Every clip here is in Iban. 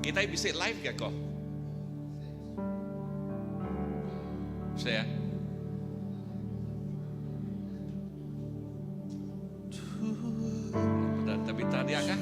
Kitai bisi live ke ko? Bisi ya? Peda Tabitha dia kah?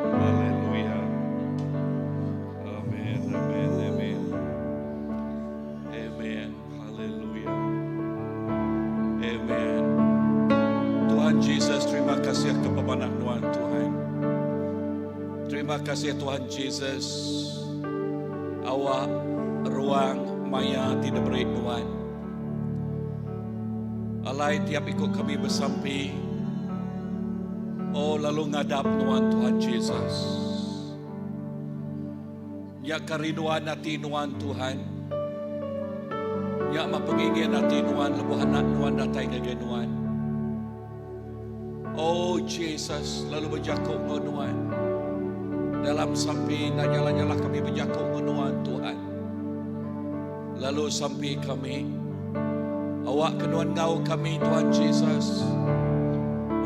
Haleluya. Amen, amen, amen. Amen. Haleluya. Amen. Tuhan Jesus, terima kasih ke pemanah nuan Tuhan. Terima kasih Tuhan Jesus. Awak ruang maya ti diberi nuan. Alai tiap iku kami besampi. Oh lalu ngadap nuan Tuhan Jesus. Nya kerinduan ati nuan Tuhan. Nya mah pengingin ati nuan lebuh anak nuan datai ngagai nuan. Oh Jesus lalu bejaku enggau nuan. Dalam sampi enda nyalah-nyalah kami bejaku enggau nuan Tuhan. Lalu sampi kami awak ke nuan enggau kami Tuhan Jesus.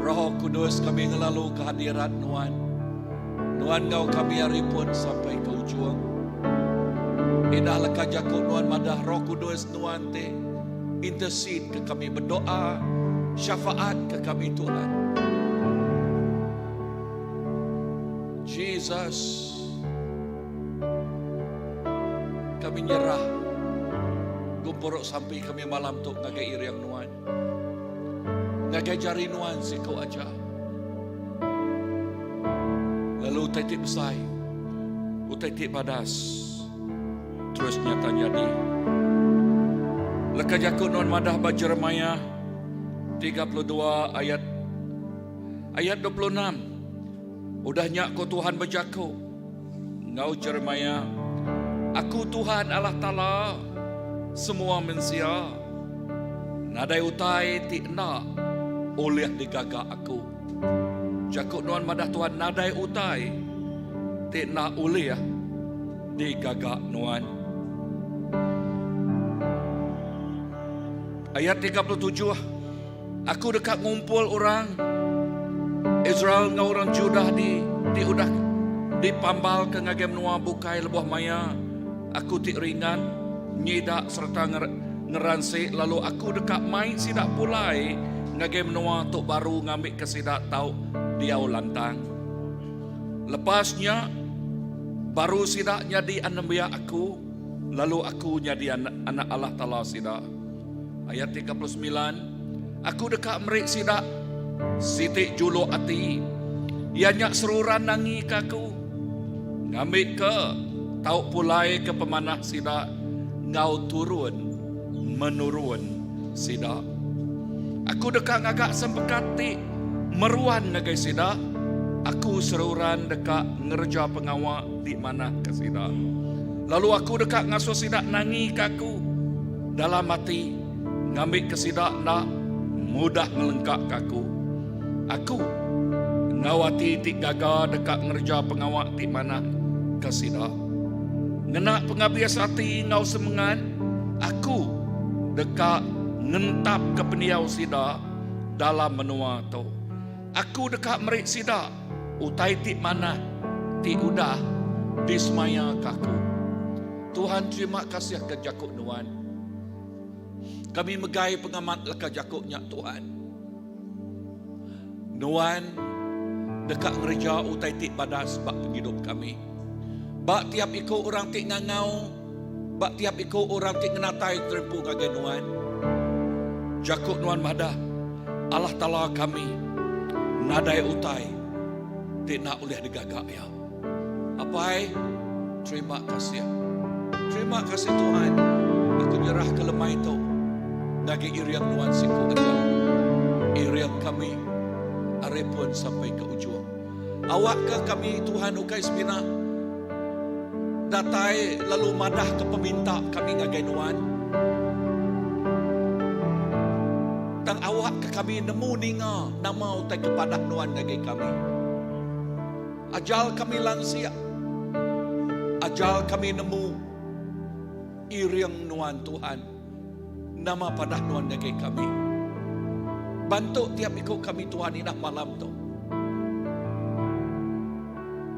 Roh Kudus kami ngelalu kehadirat nuan. Nuan enggau kami ari pun sampai ke ujung. Indah leka jaku nuan madah Roh Kudus nuan ti intercede ke kami berdoa syafaat ke kami Tuhan. Jesus kami nyerah gempuru sampi kami malam tu ngagai iring nuan. Ngagai jari nuan siku aja. Lalu utai ti besai, utai ti badas terus nyata nyadi. Leka jaku nuan madah ba Jeremiah 32 ayat ayat 26. Udah nya ku Tuhan bejaku enggau Jeremiah, Aku Tuhan Allah Taala semua mensia. Nadai utai ti enda ulih digaga Aku. Jaku nuan madah Tuhan nadai utai ti enda ulih digaga nuan. Ayat 37, Aku deka ngumpul orang Israel enggau orang Judah di ti udah dipambalka ngagai menua bukai lebuh maya Aku ti ringat, nyida sereta ngeransi lalu Aku deka mai sida pulai ngagai menua tu baru ngambika sida tau diau lantang. Lepas nya, baru sida nyadi anembiak Aku lalu Aku nyadi anak Allah Taala sida. Ayat 39, Aku deka meri sida siti juluk ati, iya nya seruran nangika Aku, ngambika tau pulai ke pemanah sida enggau turun menurun sida. Aku deka ngaga sempekat ti meruan ngagai sida, Aku seruran deka ngereja pengawa ti manah ke sida. Lalu Aku deka ngasuh sida nangika Aku dalam ati ngambika sida enda mudah ngelengkaka Aku. Aku enggau ati ti gaga deka ngereja pengawa ti manah ke sida. Ngena pengabis ati enggau semengat, Aku deka ngentapka pendiau sida dalam menua tu. Aku deka meri sida utai ti manah ti udah disemayaka Aku. Tuhan terima kasih ke jaku Nuan. Kami megai pengamat leka jaku nya Tuhan. Nuan deka ngereja utai ti badas ba pengidup kami. Ba tiap iku orang ti ngangau, ba tiap iku orang ti ngenatai terimpu ngagai Nuan. Jaku Nuan madah, Allah Taala kami nadai utai ti enda ulih digaga Iya. Apai, terima kasih. Terima kasih Tuhan. Aku nyerahka lemai tu ngagai iring Nuan siku aja. Iring kami ari pun sampai ke ujung. Awakka kami Tuhan ukai semina datai lalu madahka peminta kami ngagai Nuan. Tang awakka kami nemu ninga nama utai ke padah Nuan ngagai kami. Ajal kami lansik, ajal kami nemu iring Nuan Tuhan, nama padah Nuan ngagai kami. Bantu tiap iku kami Tuhan indah malam tu.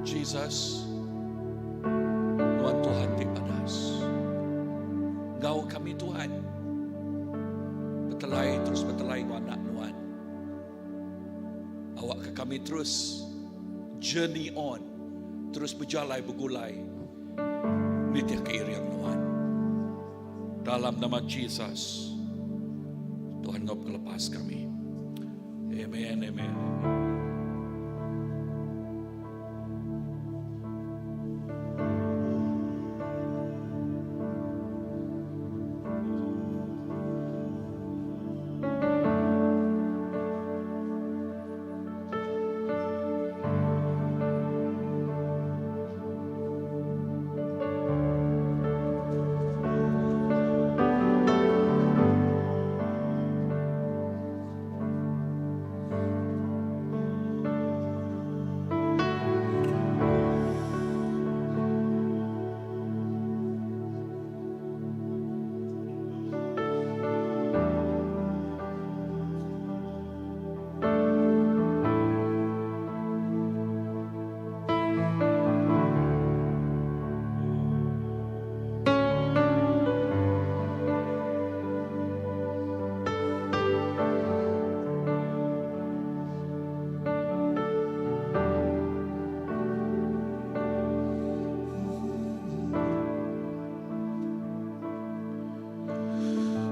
Jesus, Nuan Tuhan ti badas. Enggau kami Tuhan, betelai terus betelai enggau anak Nuan. Awakka kami terus journey on, terus bejalai begulai nitihka iring Nuan. Dalam nama Jesus, Tuhan enggau pengelepas kami. Amen, amen, amen.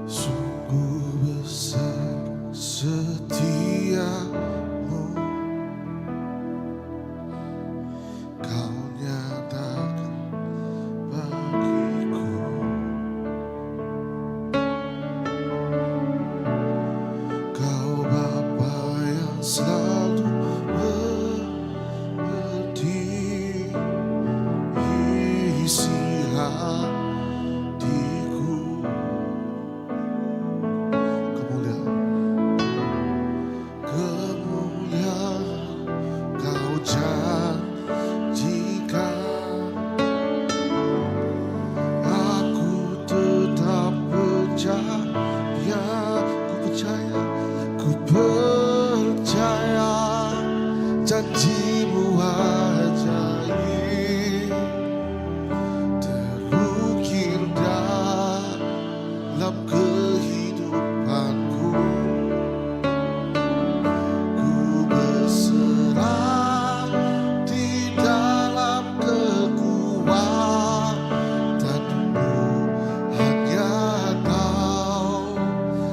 Sungguh besar setiamu Kau nyatakan bagiku Kau Bapa yang selalu berkenan. Janjimu ajaib Terukir dalam kehidupanku Ku berserah di dalam kekuatanmu Hanya kau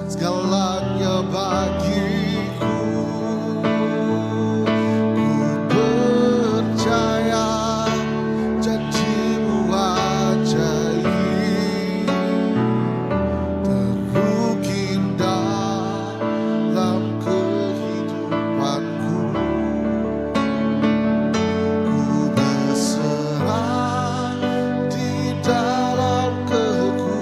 segalanya bagiku Ku percaya janjimu ajaib Terukir dalam kehidupanku Ku berserah di dalam kekuatanmu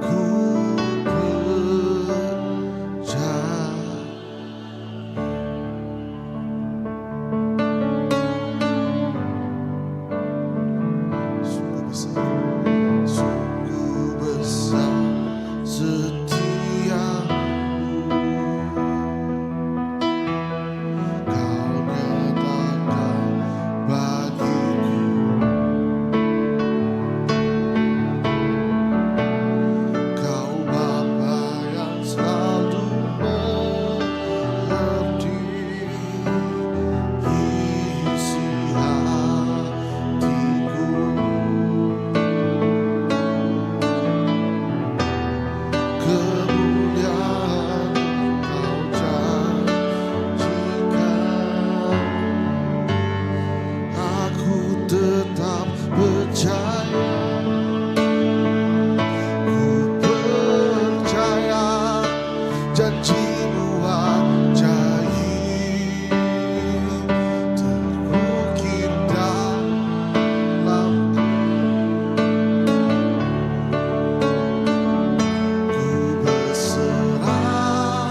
Ku percaya Sungguh besar, sungguh besar setiamu Kau nyatakan bagiku Kau Bapa yang selalu mengerti isi hatiku Kemuliaan kau janjikan Aku tetap percaya Ku percaya janjimu ajaib Terukir dalam Ku berserah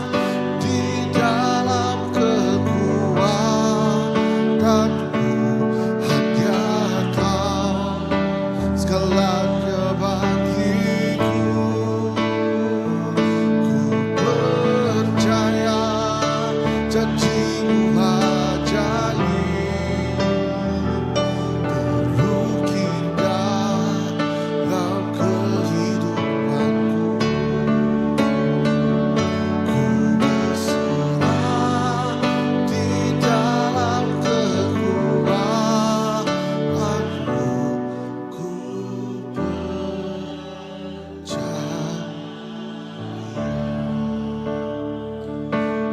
di dalam kekuatanmu Hanya kau segalanya bagiku Ku percaya janjimu ajaib Terukir dalam kehidupanku Ku berserah di dalam kekuatanmu Ku percaya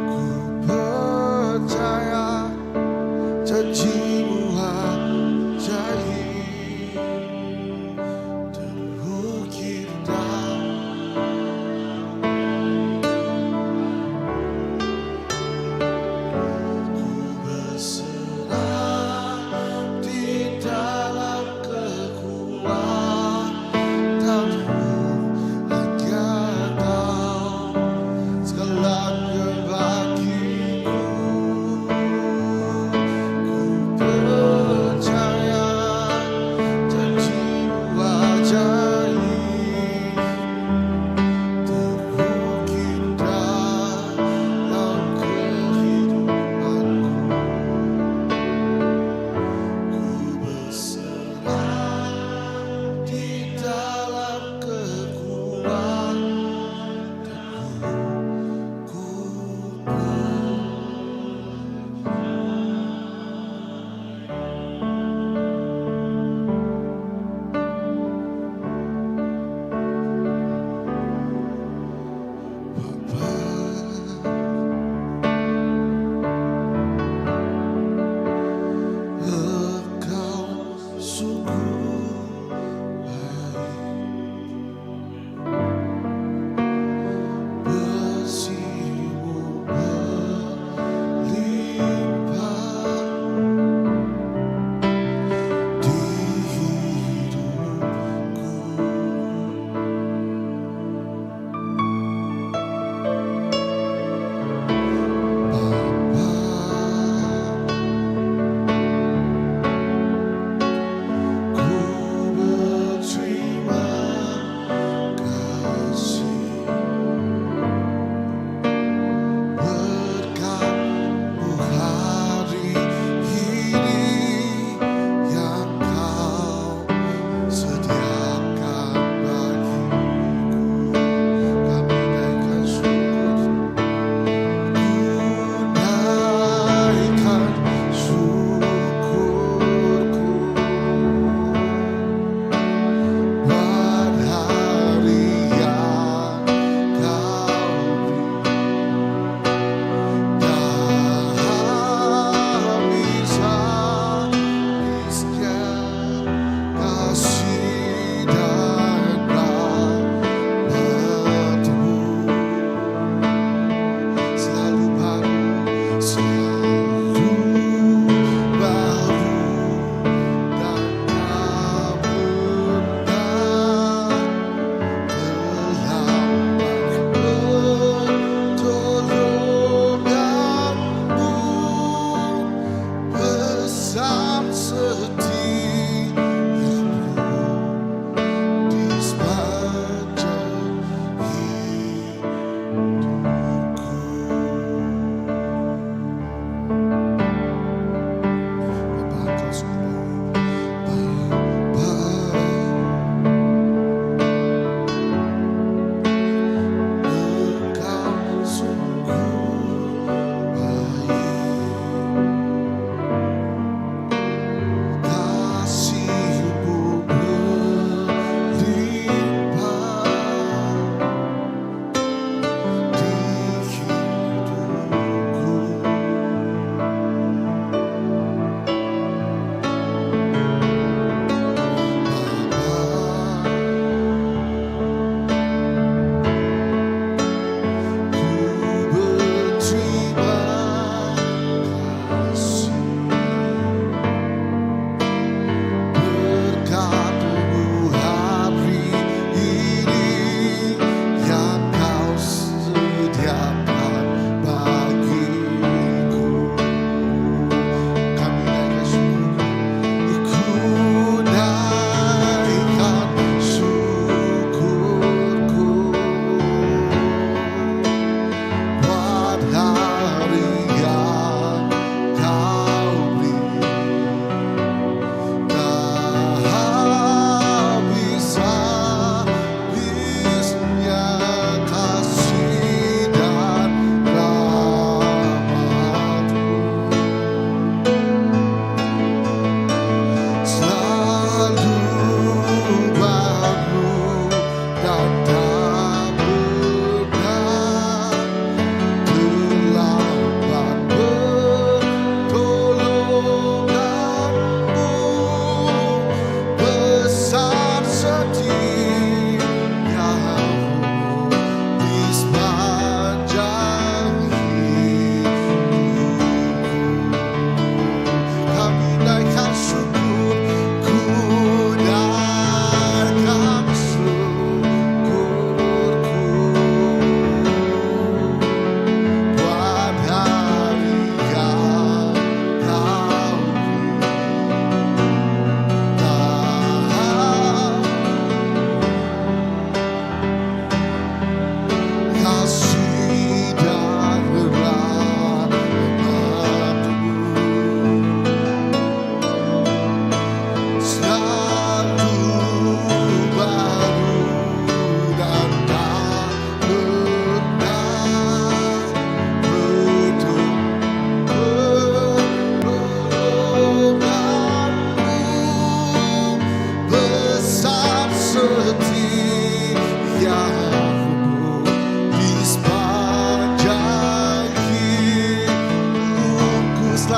Ku percaya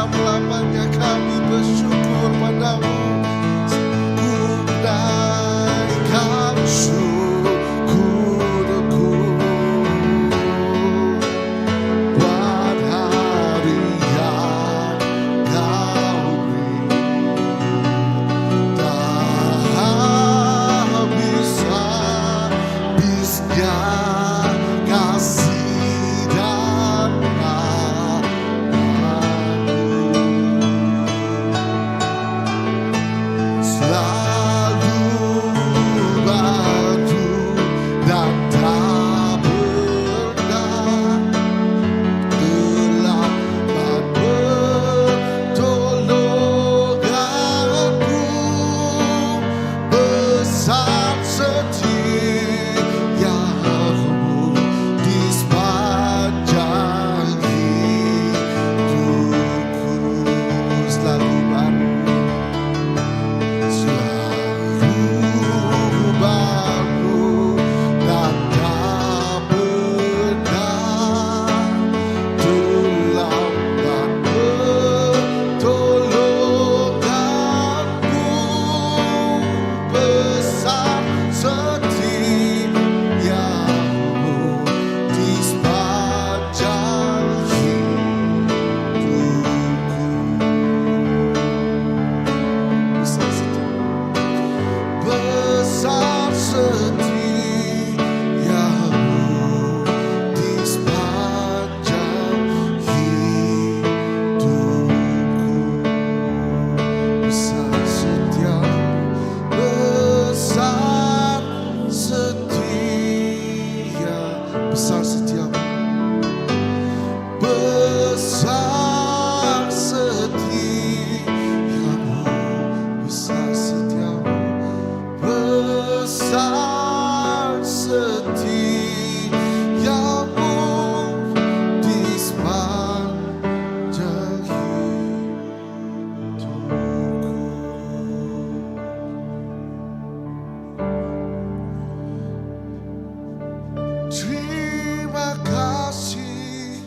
Selama-lamanya kami bersyukur padamu. Ku naikkan syukurku buat hari yang kau beri. Tak habis-habisnya kasih dan rahmatmu. Selalu baru dan tak pernah terlambat pertolonganmu. Besar setiamu di sepanjang hidupku. Selalu baru, selalu baru dan tak pernah terlambat pertolonganmu. Besar setiamu di sepanjang hidupku. Besar setiamu, besar setiamu di sepanjang hidupku. Besar setiamu, besar setia, besar setiamu, besar setiamu, besar setiamu, besar setiamu di sepanjang hidupku. Terima kasih.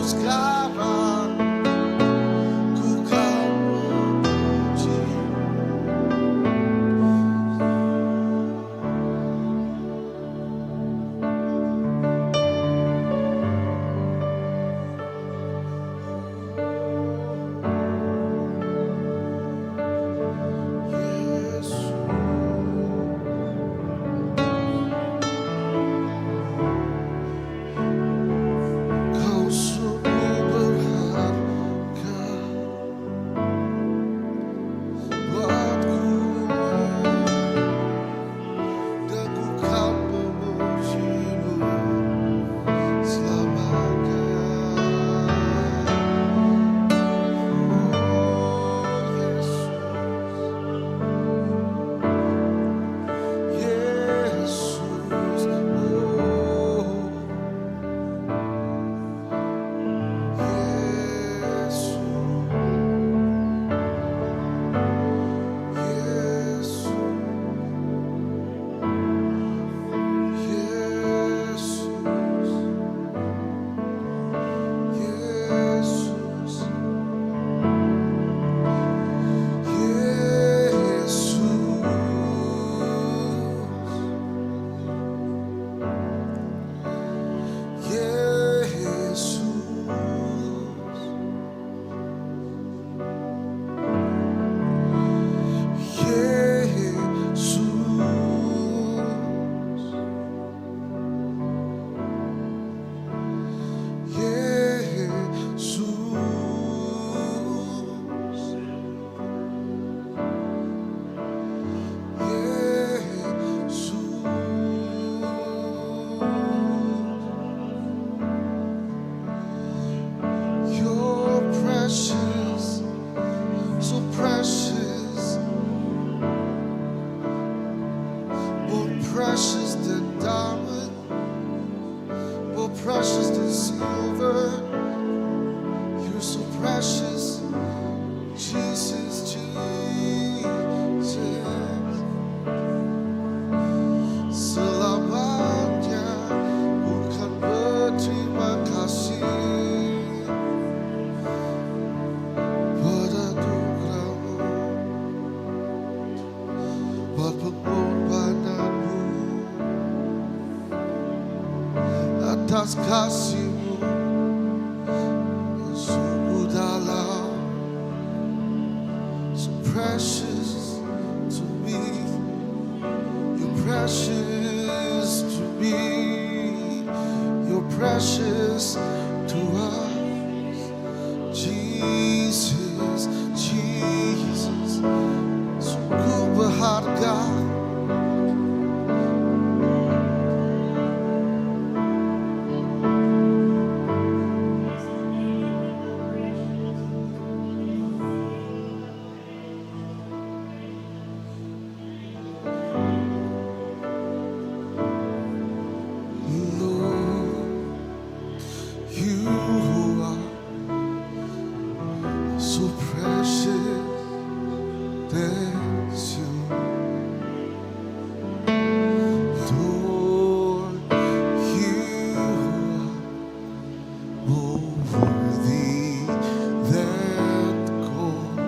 Sekarang ku kan memuji. Yesus. Kau sungguh berharga buatku dan ku kan memujimu selamanya. Oh Yesus, Yesus, oh Yesus, Yesus, Yesus, Yesus, Yesus, Yesus, Yesus, Yesus, Yesus. You're precious, so precious, more precious than diamond, more precious than silver. You're so precious, Jesus, Jesus. Selamanya ku kan berterima kasih pada anugerahmu, buat pengorbananmu, atas kasihmu yang sungguh dalam, so precious to me. You're precious to me. You're precious to us. Jesus, Jesus, sungguh berharga. Lord, you are so precious than silver. Lord, you are more worthy than gold.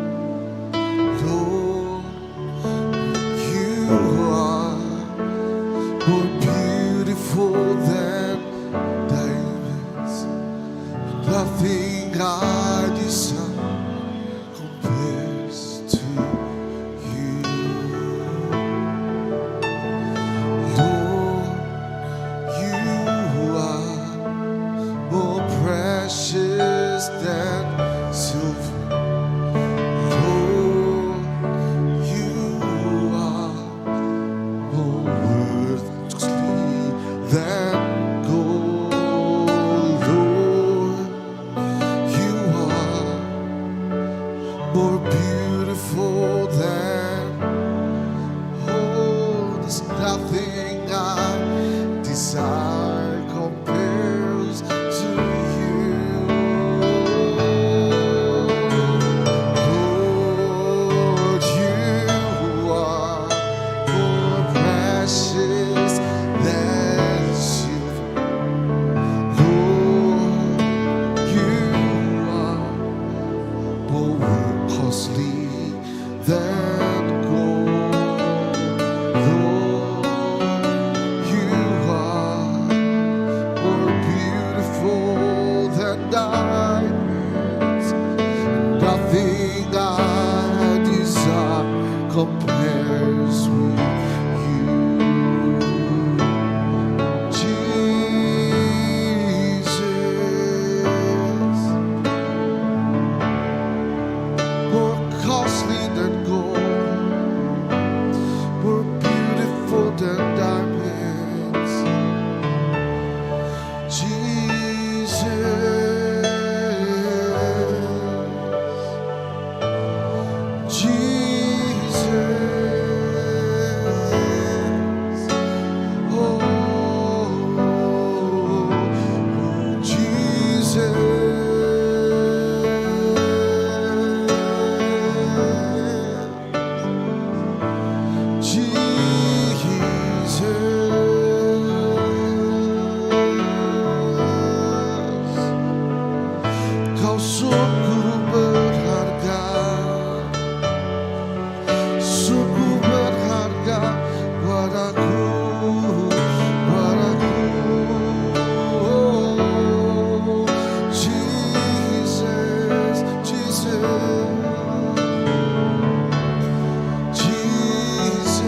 Lord, you are more beautiful than diamonds. Nothing I desire compares to you. Lord, you are more precious than silver. Lord, you are more worthy than gold. Lord, you are diamonds. Nothing I desire compares with you, Jesus. More costly than gold, more beautiful than diamonds. Jesus, Jesus, oh, Jesus, Jesus. Kau sungguh berharga, sungguh berharga buat aku, buat aku. Oh, Jesus, Jesus, Jesus.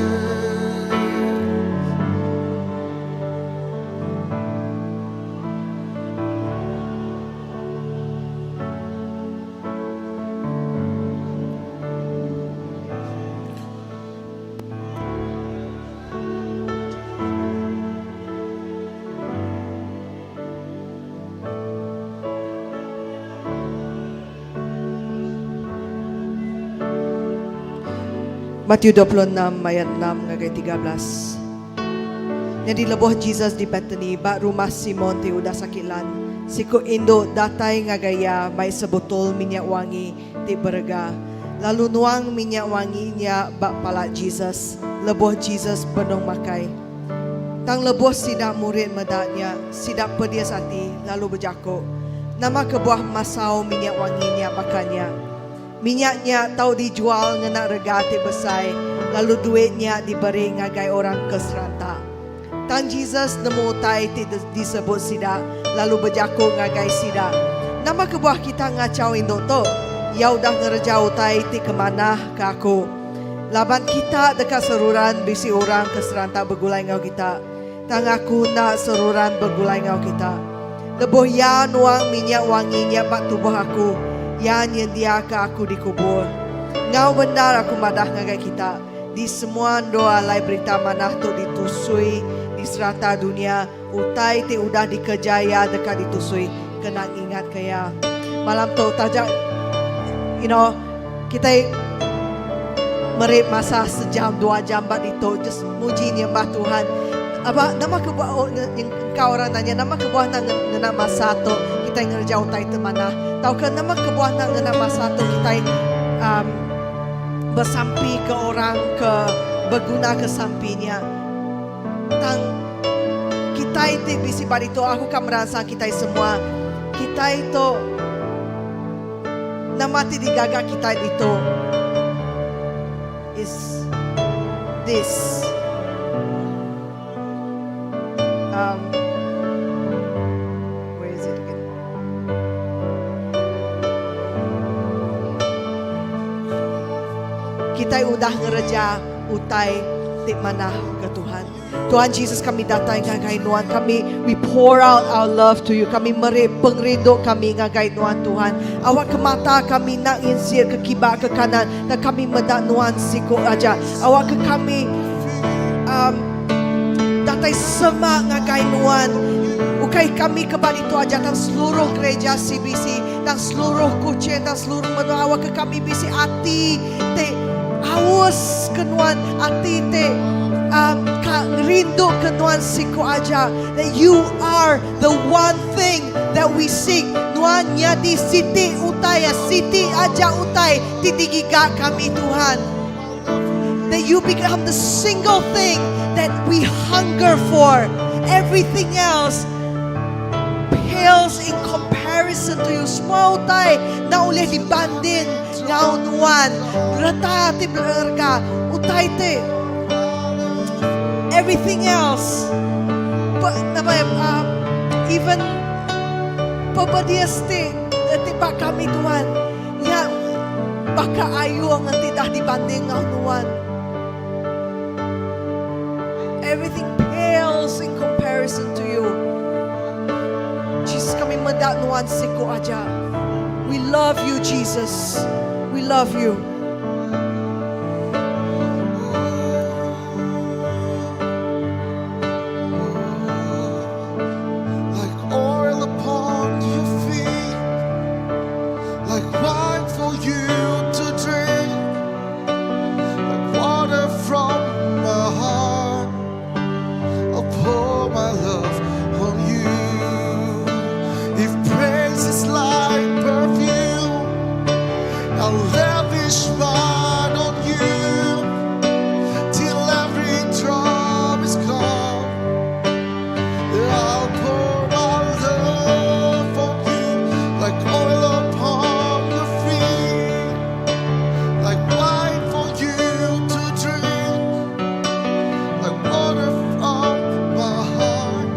Matthew 26 ayat 6 ngagai 13. Nyadi lebuh Jesus di Bethany ba rumah Simon ti udah sakit lan, siku indu datai ngagai iya mai sebotol minyak wangi ti berega, lalu nuang minyak wangi nya ba pala Jesus lebuh Jesus benung makai. Tang lebuh sida murid meda nya, sida pedis ati lalu bejaku, Nama kebuah masau minyak wangi nya baka nya? Minyak nya tau dijual ngena rega ti besai lalu duit nya diberi ngagai orang ke seranta. Tang Jesus nemu utai ti disebut sida lalu bejaku ngagai sida, Nama kebuah kita ngachau indu tu? Iya udah ngereja utai ti ke manah ke aku. Laban kita deka seruran bisi orang ke seranta begulai enggau kita, tang aku enda seruran begulai enggau kita. Lebuh iya nuang minyak wangi nya ba tubuh aku, iya nyendiaka aku dikubur. Enggau bendar aku madah ngagai kita, di semua endur alai Berita Manah tu ditusui di serata dunya, utai ti udah dikereja iya deka ditusui kena ngingatka iya. Malam tu taja you know kitai meri masa sejam dua jam ba ditu just muji nyembah Tuhan. Aba nama kebuah oh, engkau orang nanya nama kebuah nak ngena masa tu kitai ngereja utai ti manah tauka nama kebuah nak ngena masa tu kitai um, besampi ke orang ke beguna ke sampi nya. Tang kitai ti bisi ba ditu aku ka meransang kitai semua kitai tu nama ti digaga kitai ditu is this um where is it again kitai udah ngereja utai ti manah ke Tuhan. Tuhan Jesus kami datai ngagai nuan kami we pour out our love to you kami meri pengerindu kami ngagai nuan Tuhan awak ke mata kami enda nginsir ke kiba ke kanan tang kami meda nuan siku aja awak ke kami um, datai semak ngagai nuan ukai kami ke ba ditu aja tang seluruh gereja CBC tang seluruh Kuching tang seluruh menua awak ke kami bisi ati ti aus ke nuan ati ti um, ka rindu ke nuan siku aja that you are the one thing that we seek nuan nyadi siti utai ya siti aja utai ti digiga kami Tuhan that you become the single thing that we hunger for everything else pales in comparison to you semua utai enda ulih dibanding enggau nuan reta ti berega utai ti everything else pe nama um, even Pemedis ti ti ba kami Tuhan nya baka ayung enti dah dibanding enggau nuan. Everything pales in comparison to you. Jesus kami meda nuan siku aja. We love you Jesus. We love you. Like oil upon your feet, like wine for you to drink, like water from my heart. I'll pour my love on you. If praise is like perfume, I'll lavish mine on you till every drop is gone. I'll pour my love on you like oil upon your feet, like wine for you to drink, like water from my heart.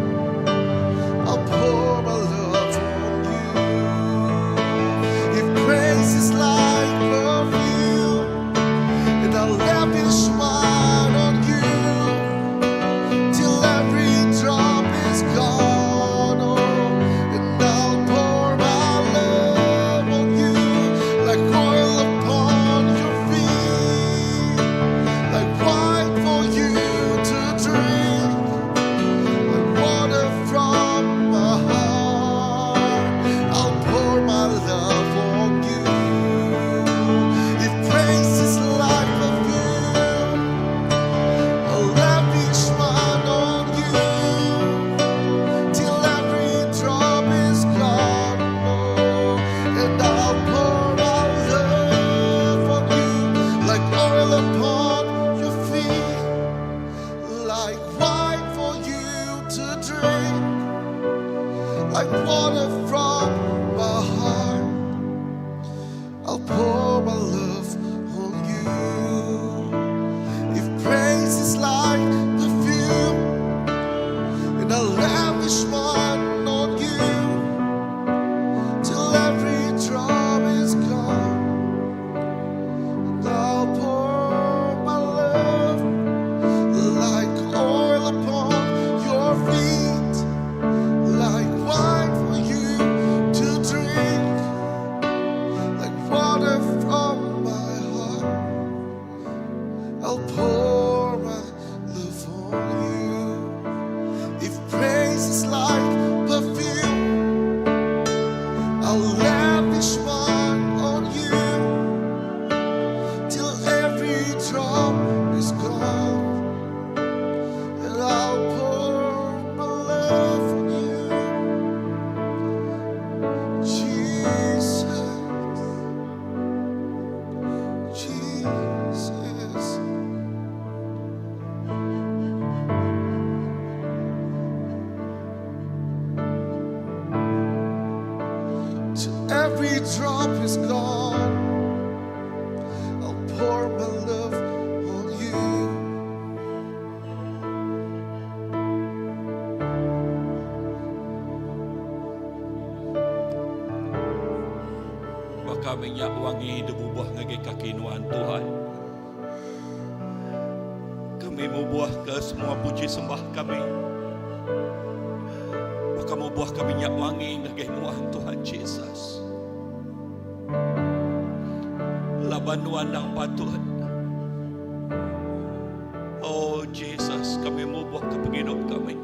I'll pour my love on you. If praise is like perfume, and I'll lavish mine on you till every drop is gone. Oh, and I'll pour my love on you like oil upon your feet, like wine for you to drink, like water from my heart. I'll pour my love on you. If praise is like perfume, I'll lavish mine on you till every drop is gone. Oh, and I'll pour my love on you like oil upon your feet, like wine for you to drink, like water from my heart. I'll pour my love on you. If praise is like perfume, and I'll lavish mine on you till every drop is gone. And I'll pour my love like oil upon your feet, like wine for you to drink, like water from my heart. I'll pour my love on you. If praise is like perfume, I'll lavish mine on you till every drop is gone. And I'll pour my love on you, Jesus, Jesus. Till every drop is gone, I'll pour my love on you. Baka minyak wangi dibubuh ngagai kaki nuan Tuhan. Kami mubuh ke semua puji sembah kami. Baka mubuh ke minyak wangi ngagai nuan Tuhan Jesus. Laban nuan nang patut. Oh Jesus, kami mubuh ke pengidup kami.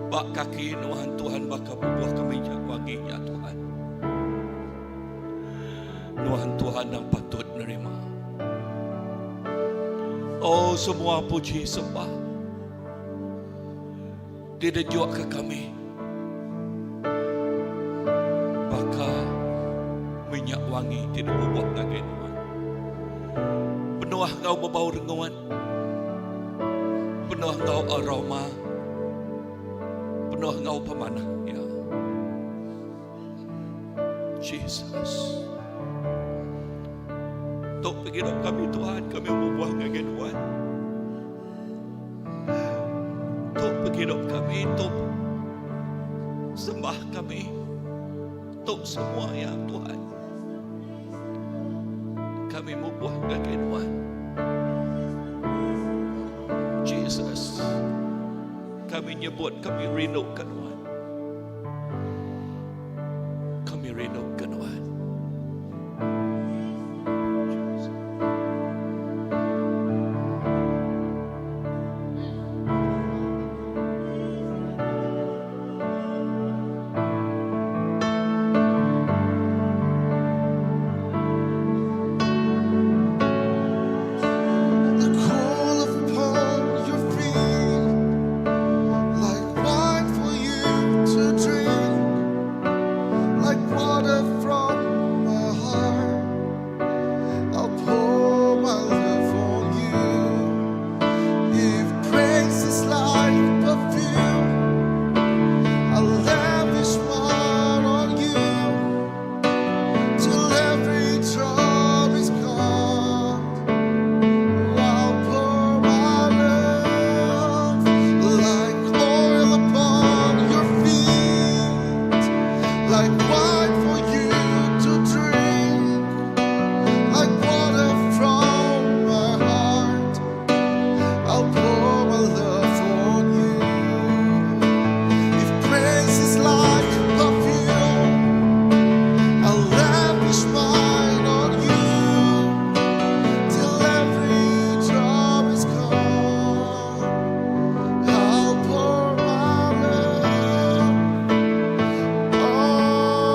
Ba kaki nuan Tuhan baka bubuh ke minyak wanginya Tuhan. Nuan Tuhan yang patut nerima. Oh semua puji sembah didejuk ke kami. Baka minyak wangi ti dibubuh ngagai nuan. Penuh ngau bebau renguan. Penuh ngau aroma. Penuh ngau pemanah ya. Jesus. Tok pengidup kami Tuhan, kami bubuh ngagai Tuhan. Tok pengidup kami, tok Sembah kami tu semua iya Tuhan. Kami mubuh ngagai Nuan. Jesus. Kami nyebut kami rindu ke Nuan. Kami rindu ke Nuan. I call upon your feet like wine for you to drink, like water from my heart. I'll pour my love on you. If praise is like perfume, I'll lavish mine on you till every drop is gone. I'll pour my love like oil upon your feet, like wine for you to drink, like water from my heart. I'll pour my love on you. If praise is like perfume, I'll lavish mine on you till every drop is gone. I'll pour my love on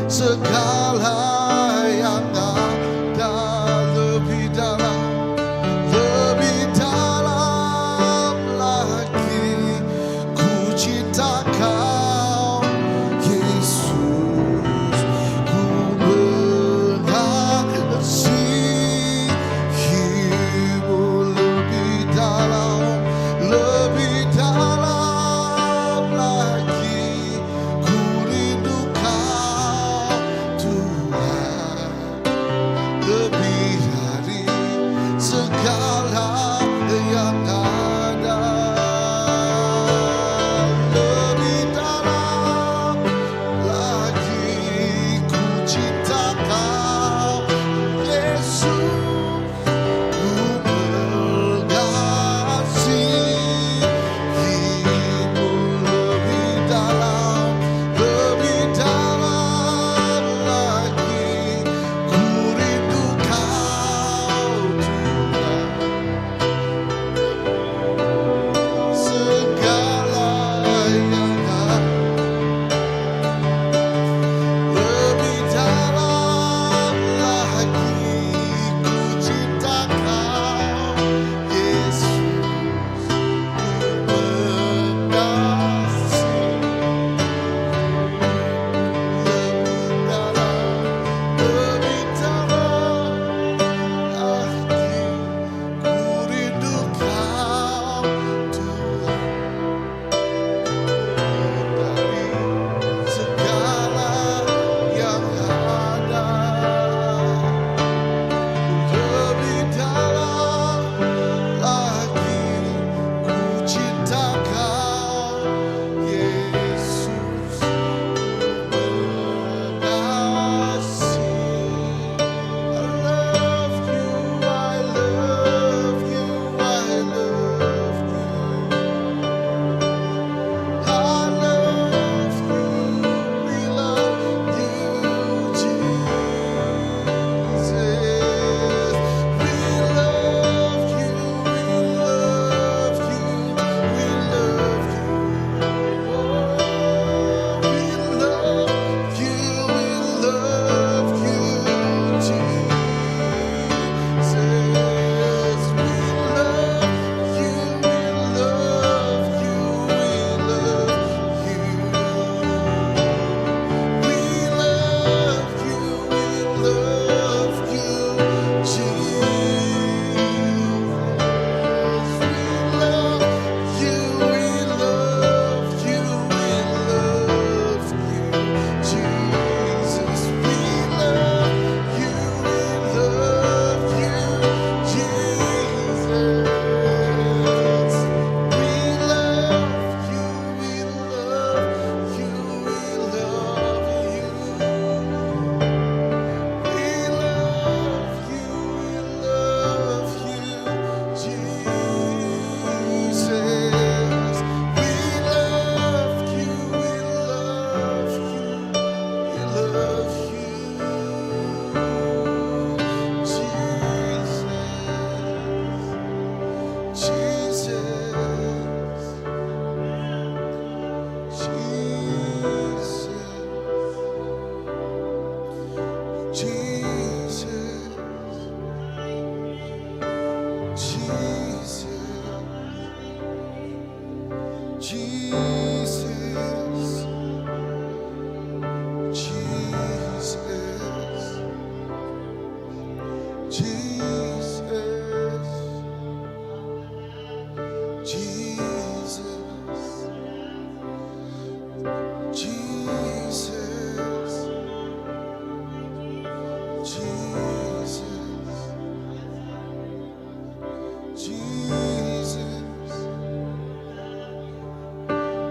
segala yang ada. Lebih dalam, lebih dalam lagi ku cinta kau Yesus, ku mengasihimu lebih dalam, lebih dalam lagi ku rindu kau Tuhan, lebih dari segala yang ada. Lebih dalam lagi ku cinta kau Yesus, ku mengasihimu lebih dalam, lebih dalam lagi ku rindu kau Tuhan, segala yang ada. Lebih dalam lagi ku cinta kau Yesus, ku mengasihi lebih dalam, lebih dalam lagi ku rindu kau Tuhan, dari segala yang ada. Lebih dalam lagi ku cinta kau Yesus, ku mengasihi. I love you, I love you, I love you. I love you, we love you, Jesus. We love you, we love you, we love you. Oh, we love you, we love you, Jesus. We love you, we love you, we love you. We love you, we love you, Jesus. We love you, we love you, we love you, Jesus. We love you, we love you, Jesus. We love you, we love you, we love you. We love you, we love you, Jesus. We love you, we love you, we love you, Jesus. Jesus. Jesus. Jesus. Jesus. Jesus. Jesus. Jesus. Jesus. Jesus. Jesus. Jesus.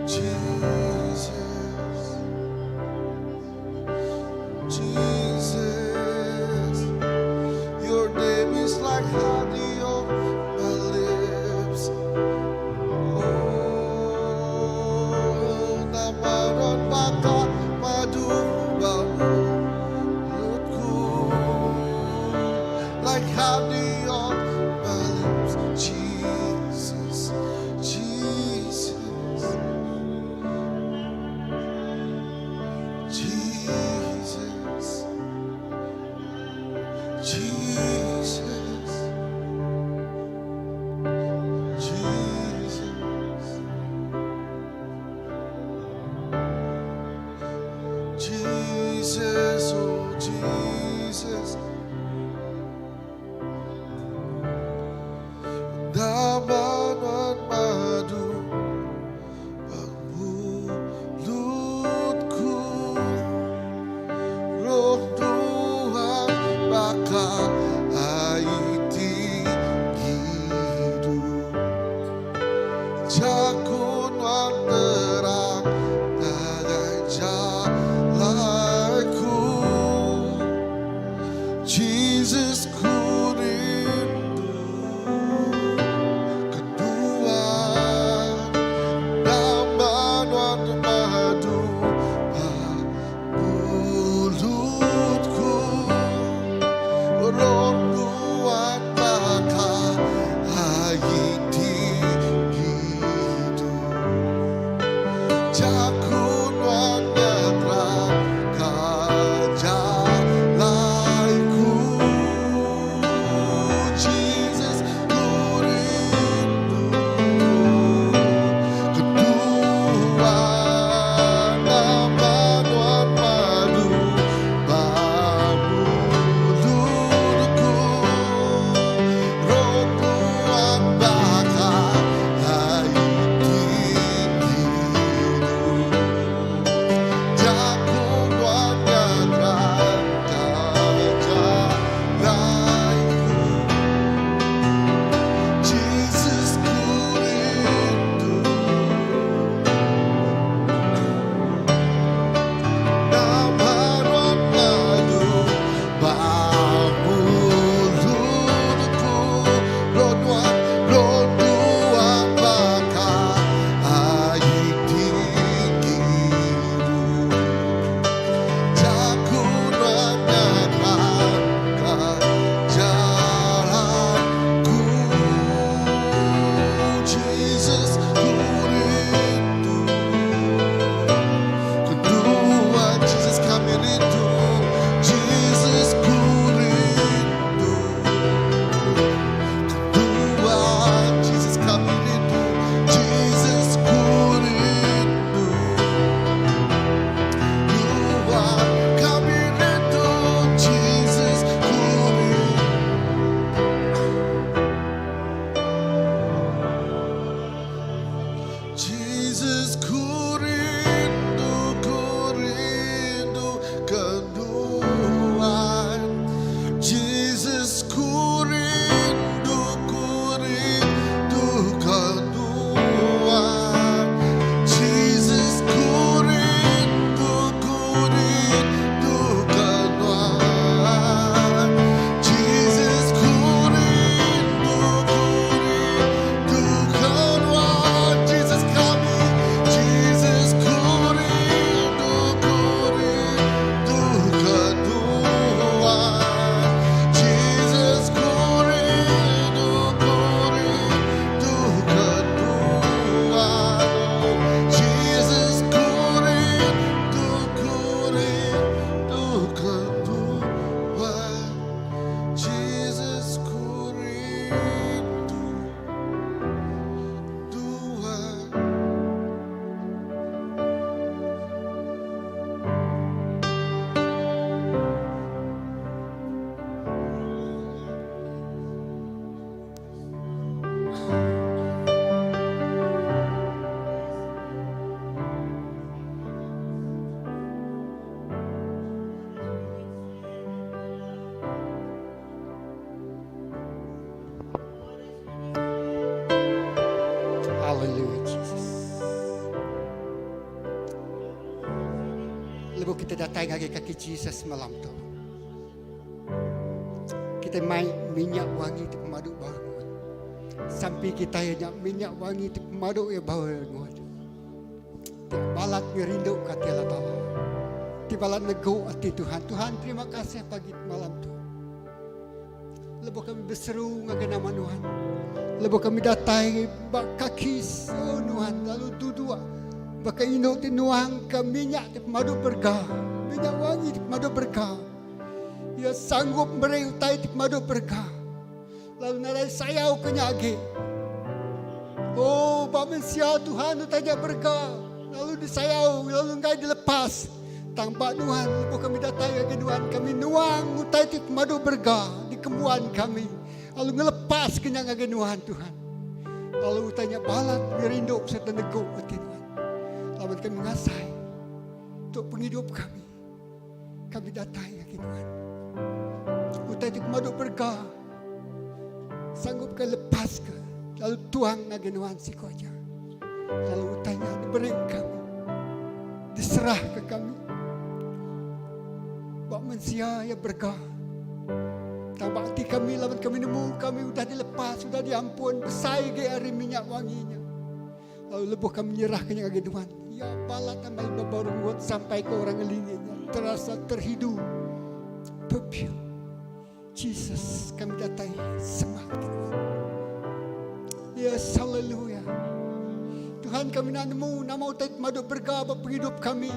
Jesus. Jesus. Your name is like honey on my lips. Oh, nama nuan baka madu ba mulutku. Like honey on my lips. Jesus, Jesus, Jesus. baka ai ti ngidup. Jaku nuan terang ngagai jalai ku. Jesus ku rindu ke nuan. Nama nuan pemadu ba mulutku. Roh nuan baka ai ti ngidup. Jaku nuan ngerangka jalai ku. Jesus ku rindu ke nuan. Nama nuan madu ba mulutku. Roh nuan baka ai ti ngidup. Jaku nuan ngerangka jalai ku. Jesus ku rindu. Nama nuan madu ba mulutku. Roh nuan, roh nuan baka ai ti ngidup. Jaku nuan ngerangka jalai ku. Jesus ku rindu ke nuan. Jesus kami rindu. Jesus ku rindu ke nuan. Jesus kami rindu. Jesus ku rindu nuan. Kami rindu. Jesus ku rindu. Jesus ku rindu, ku rindu ke nuan. Jesus ku rindu, ku rindu ke nuan. Jesus ku rindu, ku rindu ke nuan. Jesus ku rindu, ku rindu ke nuan. Jesus kami, Jesus ku rindu, ku rindu ke nuan. Jesus ku rindu, ku rindu ke nuan. Oh, Jesus ku rindu, ku rindu ke nuan. Jesus ku rindu nuan. Hallelujah Jesus. Lebuh kita datai ngagai kaki Jesus malam tu. Kita mai minyak wangi ti pemadu baru. Sampi kita iya nya minyak wangi ti pemadu iya baru. Ti balat ngerindu ka ati Allah Taala. Ti balat negu ati Tuhan. Tuhan terima kasih pagi malam tu. Lebuh kami beseru ngagai nama Nuan. Lebuh kami datai ba kaki oh Nuan lalu duduk baka indu ti nuang ke minyak ti pemadu berega. Minyak wangi ti pemadu berega. Iya sanggup meri utai ti pemadu berega. Lalu nadai sayau ke nya agi. Oh, ba mensia Tuhan utai nya berega lalu disayau lalu enggai dilepas. Tang ba Nuan lebuh kami datai ngagai Nuan kami nuang utai ti pemadu berega dikembuan kami lalu ngelepas ke nya ngagai Nuan Tuhan. Lalu utai nya balat ngerindu sereta negu ati Nuan. Laban kami ngasai tu pengidup kami. Kami datai ngagai Nuan. Utai ti pemadu berega sanggup ke lepas ke lalu tuang ngagai nuan siku aja. Lalu utai nya diberi kami. Diserah ke kami. Ba mensia ya berega. Tang ba ati kami laban kami nemu kami udah dilepas, udah diampun besai ge ari minyak wangi nya. Lalu lebuh kami nyerahka nya ngagai Nuan, iya balat amai bebau rengut sampai ke orang ngelingi nya terasa terhidu. Perfume. Jesus, kami datai semak ke Nuan. Yes, hallelujah. Tuhan kami nak nemu nama utai pemadu berega ba pengidup kami.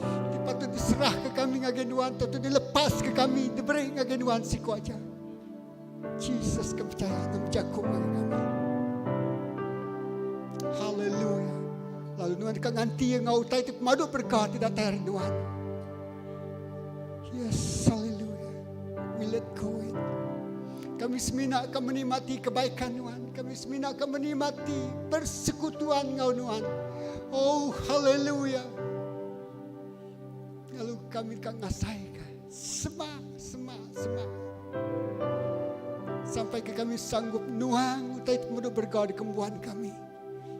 Ti patut diserah ke kami ngagai Nuan, patut dilepas ke kami, diberi ngagai Nuan siku aja. Jesus ke percaya dan bejaku ngagai kami. Hallelujah. Lalu Nuan deka nganti enggau utai ti pemadu berega ti datai ari Nuan. Yes, hallelujah. We let go it. Kami semina akan menikmati kebaikan Nuan. Kami semina akan menikmati persekutuan enggau Nuan. Oh, hallelujah. Lalu kami deka ngasaika semak, semak, semak. Sampai ke kami sanggup nuang utai ti pemadu berega dikembuan kami.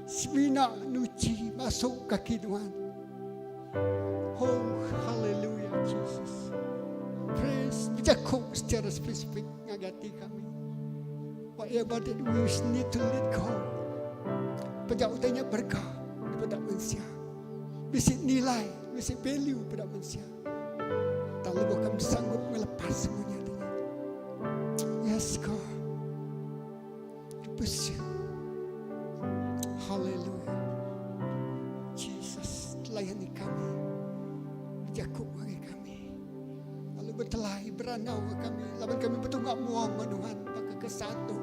Semina nuchi masuk kaki Nuan. Oh, hallelujah, Jesus. Praise bejaku secara spesifik ngagai ati kami. Whatever that we need to let go. Pejak utai nya berega daripada mensia. Bisi nilai, bisi value peda mensia. Tang lebuh kami sanggup ngelepas semua nya tadi. Yes, God. Pursue. Hallelujah. Jesus, layani kami. Bejaku ngagai kami. Lalu betelai berandau ke kami. Laban kami betunga mua enggau Tuhan baka ke satu.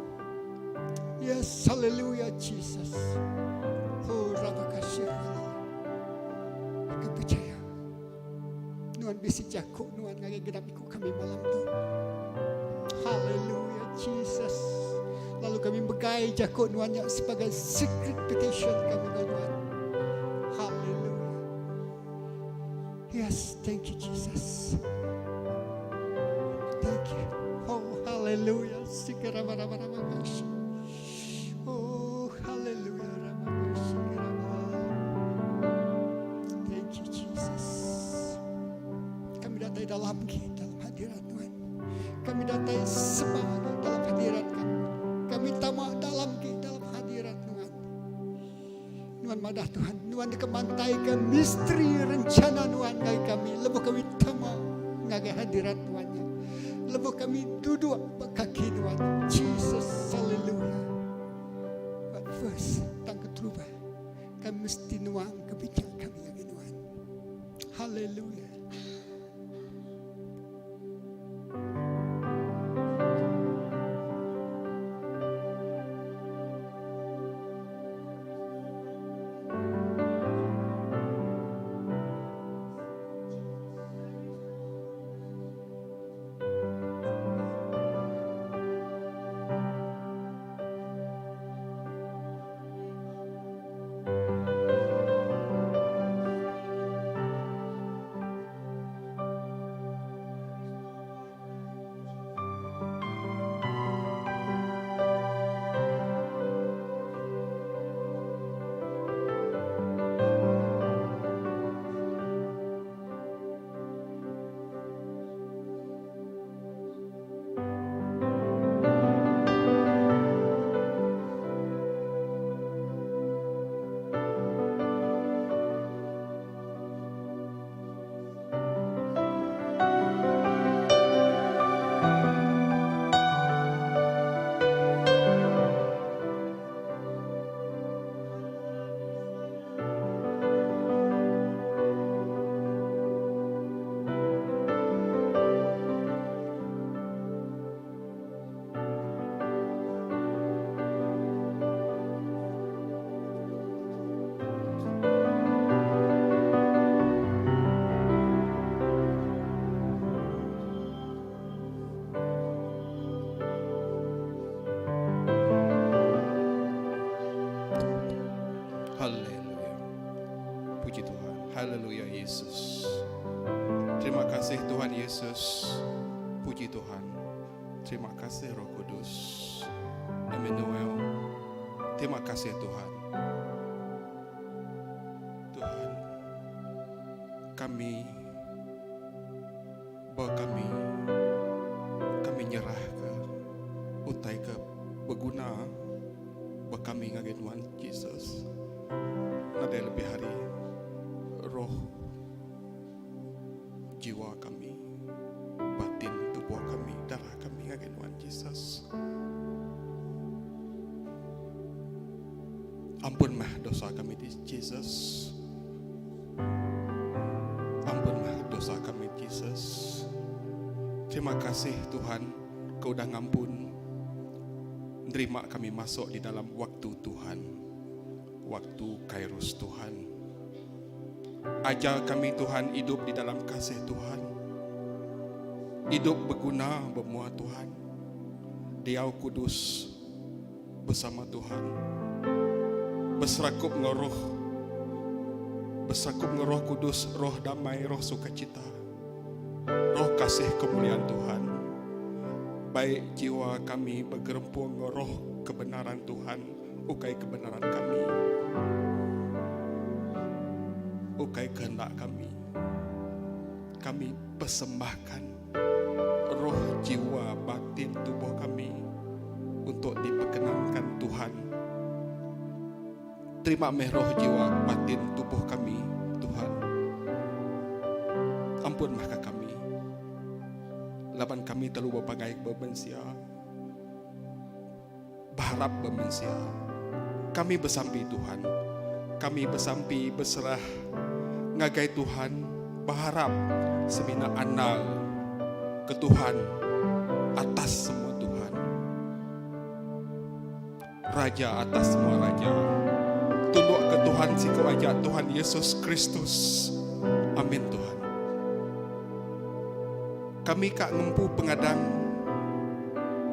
Yes, hallelujah Jesus. Oh, Rabakasih. Aku percaya. Nuan bisi jaku Nuan ngagai genap iku kami malam tu. Hallelujah Jesus. Lalu kami megai jaku Nuan nya sebagai secret petition kami dengan Nuan. Hallelujah. Yes, thank you Jesus. Thank you. Oh, hallelujah. Oh, hallelujah. Thank you Jesus. Kami datai dalam kita dalam hadirat Tuhan. Kami datai semak dalam hadirat kami. Kami tamak dalam kita dalam hadirat Tuhan. Nuan madah Tuhan, Nuan deka mantaika misteri rencana Nuan ngagai kami lebuh kami tama ngagai hadirat Nuan nya. Lebuh kami duduk ba kaki Nuan. Jesus, hallelujah. But first, tang keterubah, kami mesti nuang ke bijak kami ngagai Nuan. Hallelujah. Haleluya. Puji Tuhan. Haleluya Yesus. Terima kasih Tuhan Yesus. Puji Tuhan. Terima kasih Roh Kudus. Emmanuel. Terima kasih Tuhan. Tuhan, kami ba kami kami nyerah ke utai ke beguna ba kami ngagai Nuan Jesus. Nadai lebih hari roh jiwa kami, batin tubuh kami, darah kami ngagai Nuan Jesus. Ampun meh dosa kami ti Jesus. Ampun meh dosa kami Jesus. Terima kasih Tuhan ke udah ngampun nerima kami masuk di dalam waktu Tuhan. Waktu Kairos Tuhan. Ajar kami Tuhan idup di dalam kasih Tuhan. Idup beguna bemua Tuhan. Diau kudus bersama Tuhan. Beserakup enggau roh. Beserakup enggau roh kudus, roh damai, roh sukacita. Roh kasih kemuliaan Tuhan. Baik jiwa kami begerempung enggau roh kebenaran Tuhan, ukai kebenaran kami. Ukai kehendak kami. Kami persembahkan roh, jiwa, batin, tubuh kami untuk diperkenankan Tuhan. Terima meh roh, jiwa, batin, tubuh kami, Tuhan. Ampun meh ka kami. Laban kami telu bepangai ba mensia. Beharap ba mensia. Kami besampi Tuhan. Kami besampi beserah ngagai Tuhan beharap semina andal ke Tuhan atas semua Tuhan. Raja atas semua raja. Tunduk ke Tuhan siku aja Tuhan Yesus Kristus. Amin Tuhan. Kami ka ngempu pengadang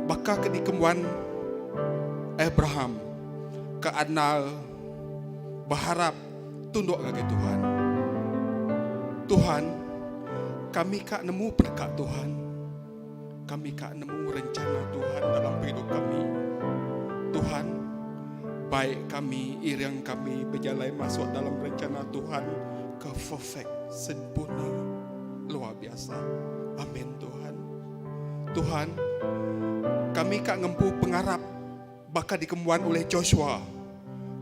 baka ke dikembuan Abraham ke andal beharap tunduk ngagai Tuhan. Tuhan, kami ka nemu peneka Tuhan. Kami ka nemu rencana Tuhan dalam pengidup kami. Tuhan, baik kami, iring kami bejalai masuk dalam rencana Tuhan ke perfect, sempurna, luar biasa. Amin Tuhan. Tuhan, kami ka ngempu pengarap baka dikembuan oleh Joshua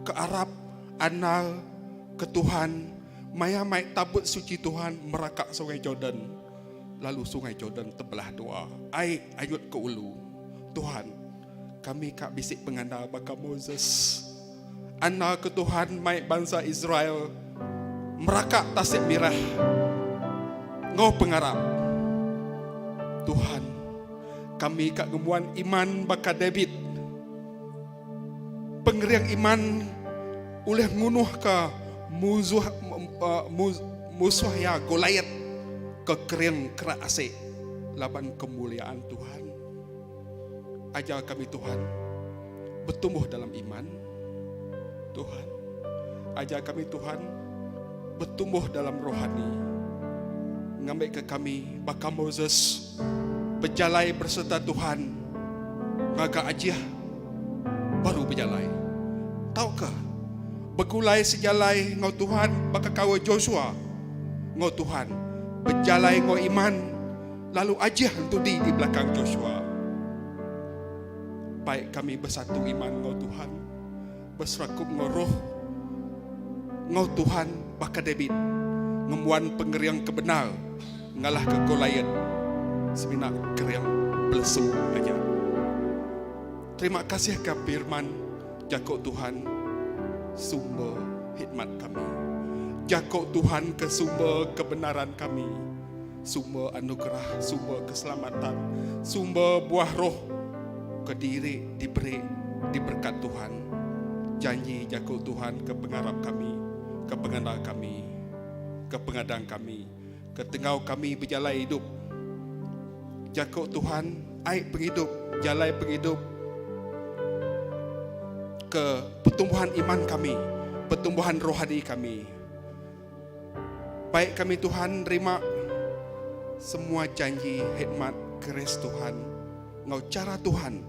ke arap andal ke Tuhan maya mai tabut suci Tuhan meraka Sungai Jordan lalu Sungai Jordan tebelah dua ai ayut ke ulu. Tuhan, kami ka bisi pengandal baka Moses. Andal ke Tuhan mai bansa Israel meraka Tasik Mirah enggau pengarap. Tuhan, kami ka ngembuan iman baka David. Pengering iman ulih ngunuhka musuh musuh iya Goliat ke kering kerak asi laban kemuliaan Tuhan. Ajar kami Tuhan betumbuh dalam iman. Tuhan, ajar kami Tuhan betumbuh dalam rohani. Ngambika kami baka Moses bejalai berserta Tuhan ngaga ajih baru bejalai. Tauka begulai sejalai enggau Tuhan baka kaul Joshua enggau Tuhan bejalai enggau iman lalu ajih entudi di belakang Joshua. Baik kami besatu iman enggau Tuhan, beserakup enggau roh enggau Tuhan baka David ngembuan pengering ke bendar ngalahka Goliat semina kering pelesu aja. Terima kasih ka firman jako Tuhan sumber hikmat kami. Jako Tuhan ke sumber kebenaran kami, sumber anugerah, sumber keselamatan, sumber buah roh ke diri diberi diberkat Tuhan. Janji jako Tuhan ke pengarap kami, ke pengandal kami, ke pengadang kami, ke tenggau kami bejalai idup. Jako Tuhan ai pengidup, jalai pengidup ke pertumbuhan iman kami, pertumbuhan rohani kami. Baik kami Tuhan nerima. Semua janji hikmat grace Tuhan enggau chara Tuhan.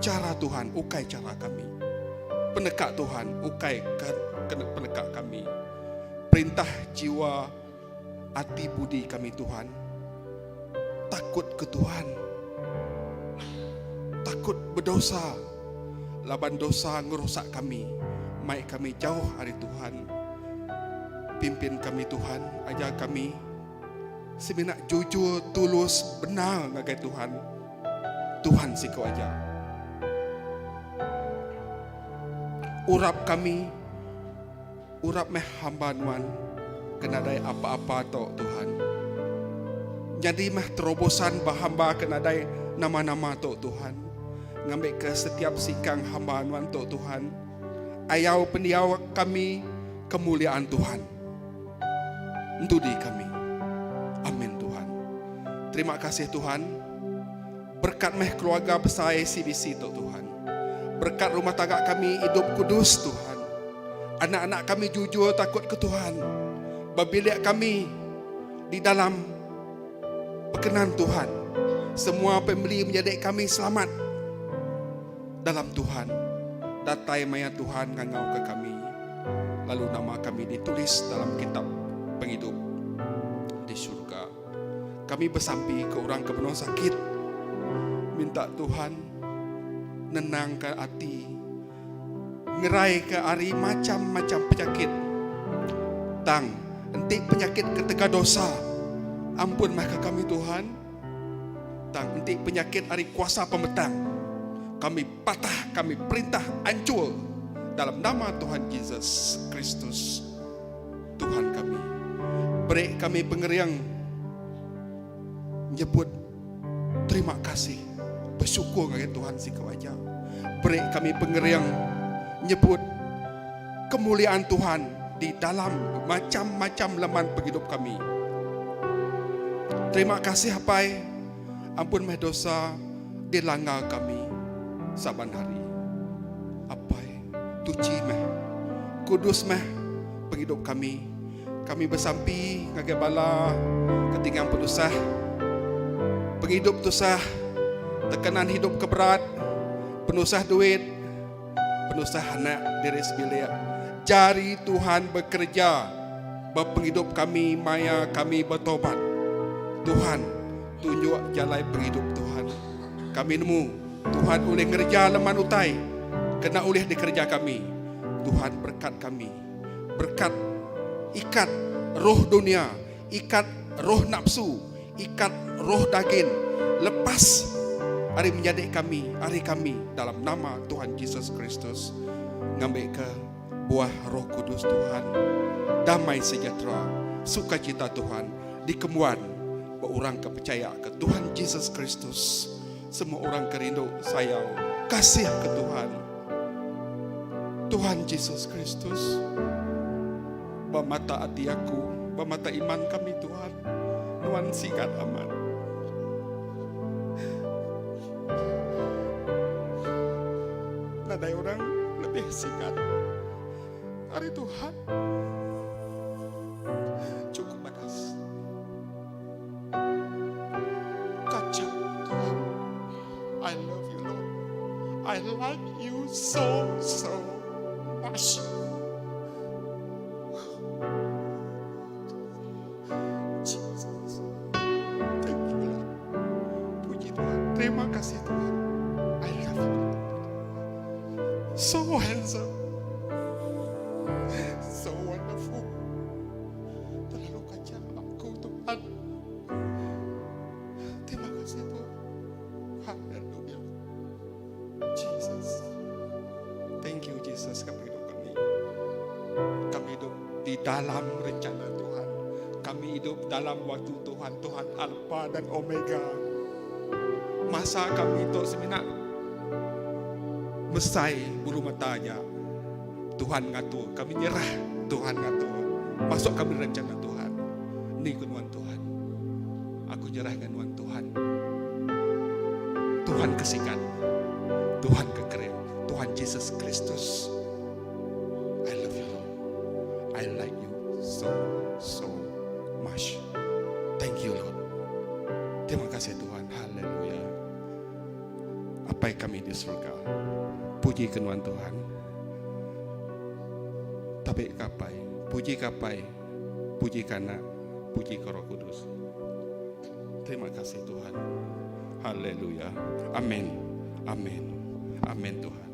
Chara Tuhan ukai chara kami. Peneka Tuhan ukai peneka kami. Perintah jiwa ati budi kami Tuhan. Takut ke Tuhan. Takut bedosa laban dosa ngerusak kami mai kami jauh ari Tuhan. Pimpin kami Tuhan, ajar kami semina jujur tulus benar ngagai Tuhan. Tuhan siku aja. Urap kami Urap meh hamba nuan ke nadai apa-apa tu, Tuhan. Nyadi meh terobosan ba hamba ke nadai nama-nama tu, Tuhan. Ngambika setiap singkang hamba nuan tu, Tuhan, ayau pendiau kami kemuliaan Tuhan. Entudi kami. Amin, Tuhan. Terima kasih, Tuhan. Berkat meh keluarga besai CBC tu, Tuhan. Berkat rumah tangga kami idup kudus, Tuhan. Anak-anak kami jujur takut ke Tuhan. Ba bilik kami di dalam perkenan Tuhan. Semua family menyadi kami selamat dalam Tuhan. Datai maya Tuhan ngangau ke kami. Lalu nama kami ditulis dalam kitab pengidup di syurga. Kami besampi ke orang ke benung sakit. Minta Tuhan nenangka ati. Ngeraika ari macham-macham penyakit. Tang, enti penyakit ketegal dosa, ampun meh ka kami Tuhan. Tang, enti penyakit ari kuasa pemetang, kami patah, kami perintah anchur dalam nama Tuhan Jesus Kristus, Tuhan kami. Beri kami pengering nyebut. Terima kasih besyukur ngagai Tuhan siku aja. Beri kami pengering nyebut kemuliaan Tuhan di dalam macam-macam leman penghidup kami. Terima kasih Apai, ampun meh dosa dilanggar kami saban hari. Apai, tuchi meh, kudus meh penghidup kami. Kami besampi ngagai bala ke tinggang penusah, pengidup tusah, tekanan hidup ke berat, penusah duit, penusah anak diri sebilik. Jari Tuhan bekereja ba pengidup kami maya kami betobat. Tuhan tunjuk jalai pengidup Tuhan. Kami nemu Tuhan ulih ngereja leman utai kena ulih dikereja kami. Tuhan berkat kami. Berkat ikat roh dunia, ikat roh nafsu, ikat roh dagin, lepas ari menyadi kami, ari kami dalam nama Tuhan Jesus Kristus. Ngambika buah Roh Kudus Tuhan, damai sejahtera, sukacita Tuhan dikembuan ba orang ke pechaya ke Tuhan Jesus Kristus. Semua orang ke rindu, sayau, kasih ke Tuhan. Tuhan Jesus Kristus ba mata ati aku, ba mata iman kami Tuhan, nuan sigat amat. Nadai orang lebih sigat ari Tuhan. Cukup badas. Kacau Tuhan. I love you Lord. I like you so so much. Jesus. Thank you Lord. Puji Tuhan. Terima kasih Tuhan. I love you Lord. So handsome. So wonderful. Terlalu kacau aku Tuhan. Terima kasih Tuhan. Haleluya. Jesus. Thank you Jesus kami hidup kami. Kami hidup di dalam rencana Tuhan. Kami hidup dalam waktu Tuhan. Tuhan Alfa dan Omega. Masa kami itu semina mesai bulu mata aja. Tuhan ngatur, kami nyerah Tuhan ngatur. Masuk kami rencana Tuhan. Ni ke nuan Tuhan. Aku nyerah dengan nuan Tuhan. Tuhan kesikan. Tuhan kekering. Tuhan Jesus Kristus. I love you Lord. I like you so so much. Thank you Lord. Terima kasih Tuhan. Haleluya. Apai kami di surga. Puji ke nuan Tuhan. Tabi ke apai. Puji ke apai. Puji ke anak. Puji ke Roh Kudus. Terima kasih Tuhan. Haleluya. Amin. Amin. Amin Tuhan.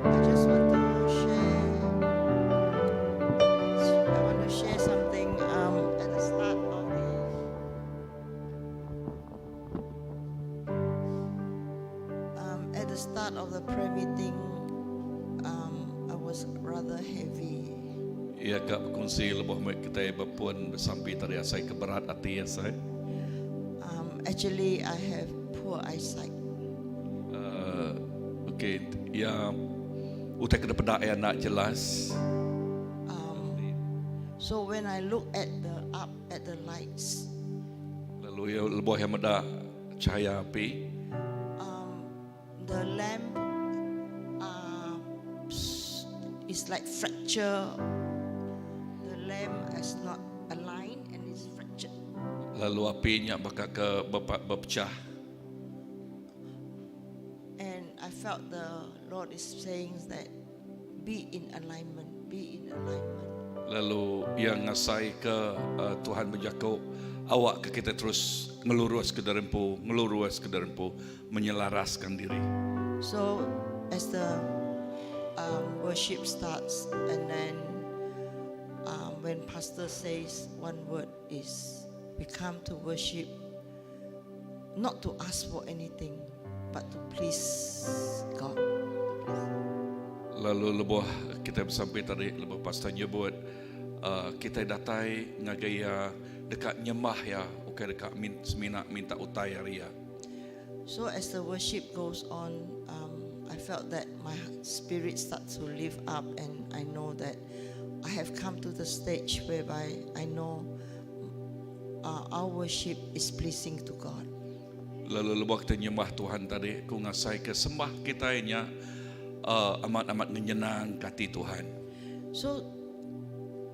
I just want to share. I want to share something um, at the start of the um, at the start of the prayer meeting. Um, I was rather heavy. Iya ka bekunsi lebuh kita bepun besampi tadi asai ke berat ati asai. Um, actually, I have poor eyesight. Uh, okay, ya utai kena peda ya nak jelas. Um, so when I look at the up at the lights, Lalu ya lebuh yang meda cahaya api, um, the lamp uh, is like fracture. The lamp is not aligned and it's fractured. lalu apinya bakal ke berpecah. And I felt the Lord is saying that be in alignment, be in alignment. Lalu yang ngasai ke uh, Tuhan berjakuk awak ke kita terus ngelurus ke derempu, ngelurus ke derempu, menyelaraskan diri. So as the um, worship starts, and then um, when pastor says one word is we come to worship not to ask for anything, but to please God. Lalu lebuh kita sampai tadi lebuh pastor nyebut uh, kita datai ngagai ya dekat nyembah ya, bukan dekat min, semina minta utai hari ya. So as the worship goes on, um, I felt that my spirit starts to lift up and I know that I have come to the stage whereby I know uh, our worship is pleasing to God. Lalu lebuh kita nyembah Tuhan tadi, aku ngasai ke sembah kita nya uh, amat-amat ngenyenang ke ati Tuhan. So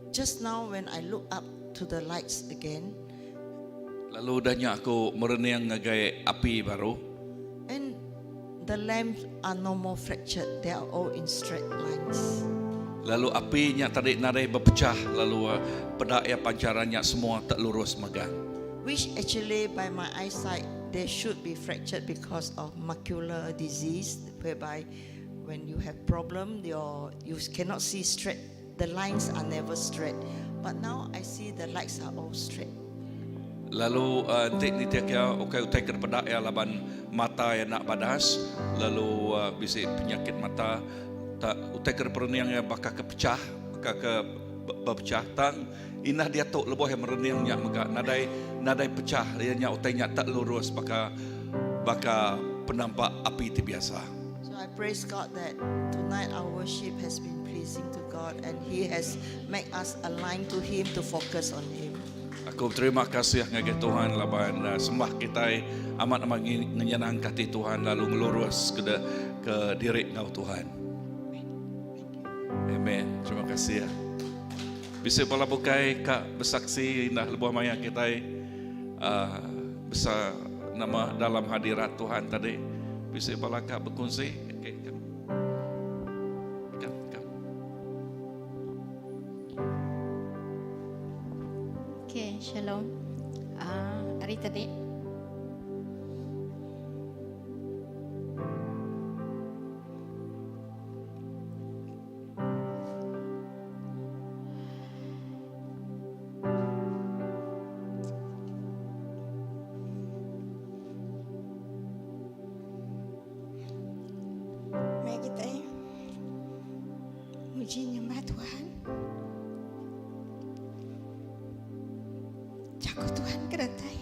just now when I look up to the lights again, Lalu udah nya aku merening ngagai api baru. And the lamps are no more fractured, they are all in straight lines. Lalu api nya tadi nadai bepecah lalu uh, peda ya pancaran nya semua tak lurus magang. Which actually by my eyesight they should be fractured because of macular disease whereby when you have problem your you cannot see straight the lines are never straight but now I see the lights are all straight. Lalu uh, enti nitih ke ukai utai ke peda iya laban mata iya enda badas lalu uh, bisi penyakit mata tak utai ke perening iya baka ke pecah baka ke bepecah tang indah diatu lebuh iya merening nya mega nadai nadai pecah iya nya utai nya tak lurus baka baka penampak api ti biasa. So I praise God that tonight our worship has been pleasing to God and He has made us align to Him to focus on Him. Aku beterima kasih ngagai Tuhan laban sembah kitai amat amat ngenyenangka ati Tuhan lalu ngelurus ke ke diri enggau Tuhan. Amen. Terima kasih. Bisi bala bukai ka besaksi indah lebuh maya kitai uh, besa nama dalam hadirat Tuhan tadi. Bisi bala ka bekunsi. Okay, come. Come, come. Okay, shalom. Uh, hari tadi Mari kita muji nyembah Tuhan. Jaku Tuhan ke datai.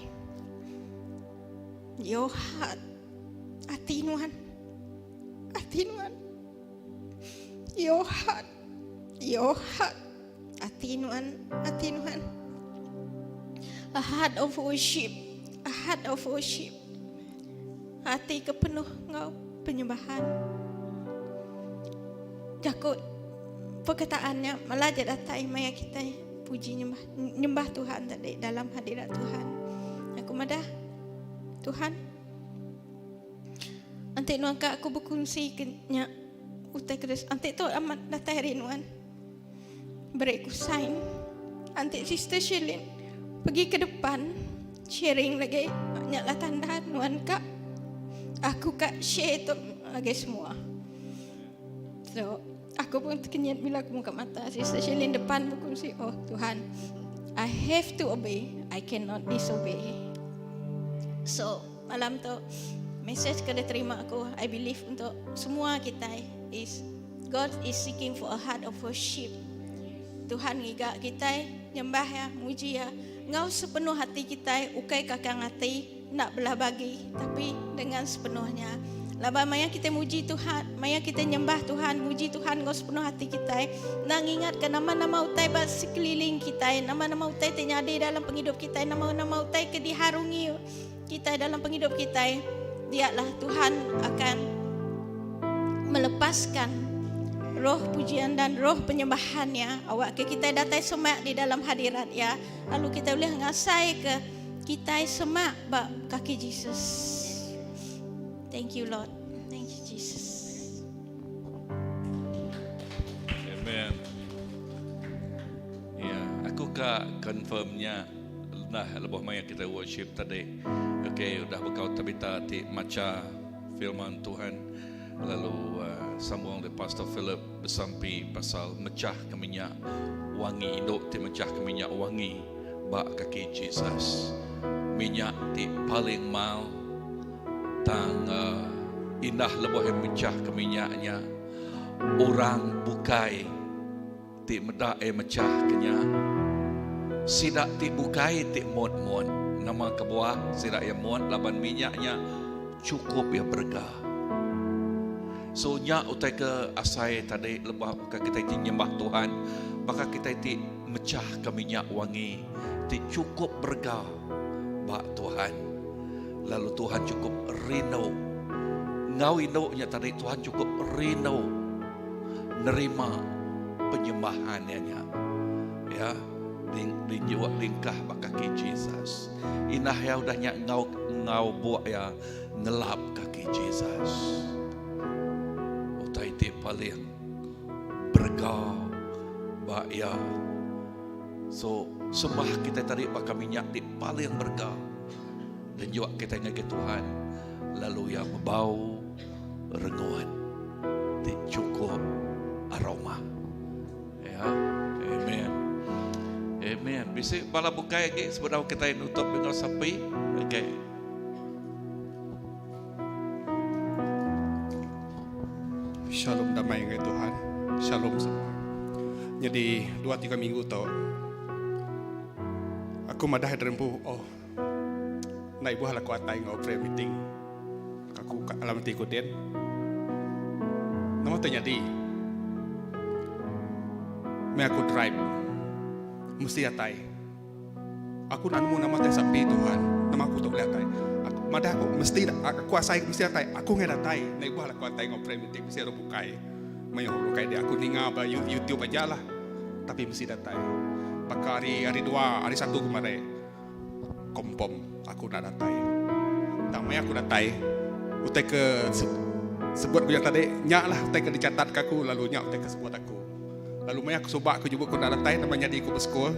Your heart. Ati nuan. Ati nuan. Your heart. Your heart. Ati nuan. Ati nuan. A heart of worship. A heart of worship. Ati ke penuh enggau penyembahan. Jaku perkataan nya malah aja datai maya kitai puji nyembah nyembah Tuhan tadi dalam hadirat Tuhan. Aku madah Tuhan enti nuan ka aku bekunsi ke nya utai kudus enti tu amat datai ari nuan. Beri ku sign enti sister Shirlyn pergi ke depan sharing lagi nya lah tanda nuan ka aku ka share tu ngagai semua. So aku pun terkenyit bila aku muka mata sister Shirlyn depan berkongsi oh Tuhan I have to obey I cannot disobey. So malam tu message ke diterima aku I believe untuk semua kita is God is seeking for a heart of worship. Tuhan ngiga kitai nyembah iya, muji iya enggau sepenuh ati kitai ukai kakang ati enda belah bagi tapi dengan sepenuhnya. Laban maya kitai muji Tuhan, maya kitai nyembah Tuhan, muji Tuhan enggau sepenuh ati kitai, enda ngingatka nama-nama utai ba sekeliling kitai, nama-nama utai ti nyadi dalam pengidup kitai, nama-nama utai ke diharungi kitai dalam pengidup kitai, dialah Tuhan akan melepaskan roh pujian dan roh penyembahannya awak ke kitai datai semak di dalam hadirat ya lalu kita boleh ngasai ke kitai semak ba kaki Jesus. Thank you Lord. Thank you Jesus. Amen. Ya, aku ka confirmnya Nah lebuh maya kitai worship tadi ok udah bekau Tabitha ti macha firman Tuhan lalu sambung deh Pastor Philip besampi pasal mechah ke minyak wangi indu ti mechah ke minyak wangi ba kaki Jesus minyak ti paling mal tang indah lebuh iya mechah ke minyak nya orang bukai Ti meda iya mechah ke nya. Sida ti bukai ti mut-mut. Nama kebuah sida iya mut laban minyak nya Chukup iya berega. So nya utai ke asai tadi lebuh baka kitai ti nyembah Tuhan, baka kitai ti mechahka minyak wangi ti chukup berega ba Tuhan. Lalu Tuhan chukup rindu enggau indu nya tadi Tuhan chukup rindu nerima penyembahan iya nya. Ya, di njuak lingkah ba kaki Jesus. Indah iya udah nya enggau enggau buk iya ngelap kaki Jesus. Utai ti paling berega ba iya. So, sembah kitai tadi baka minyak ti paling berega. Denjuk kitai ngagai Tuhan lalu iya bebau rengut ti chukup aroma. Ya. Amen. Amen. Bisi bala bukai agi sebedau kitai nutup dengan sapi. Okey. Shalom damai ngagai Tuhan. Shalom semua. Jadi dua tiga minggu tu aku madah derempu oh enda ibuh lah aku atai enggau prayer meeting. Aku alam ati ku din. Nama tu nyadi? Meh aku drive. Mesti atai. Aku enda nemu nama tai sapi Tuhan. Nama aku tu ulih atai. Aku madah aku mesti aku asai mesti atai. Aku ngai datai. Enda ibuh lah aku atai enggau prayer meeting bisi orang bukai. Mayuh orang bukai dia aku ninga ba YouTube aja lah. Tapi mesti datai. Baka hari hari dua, hari satu kemarin. Confirm aku enda datai. Tang maya aku datai, utai ke sebut ku nya tadi, nya lah utai ke dicatat ke aku lalu nya utai ke sebut aku. Lalu maya aku suba aku nyebut ku enda datai nama nyadi ku besekul,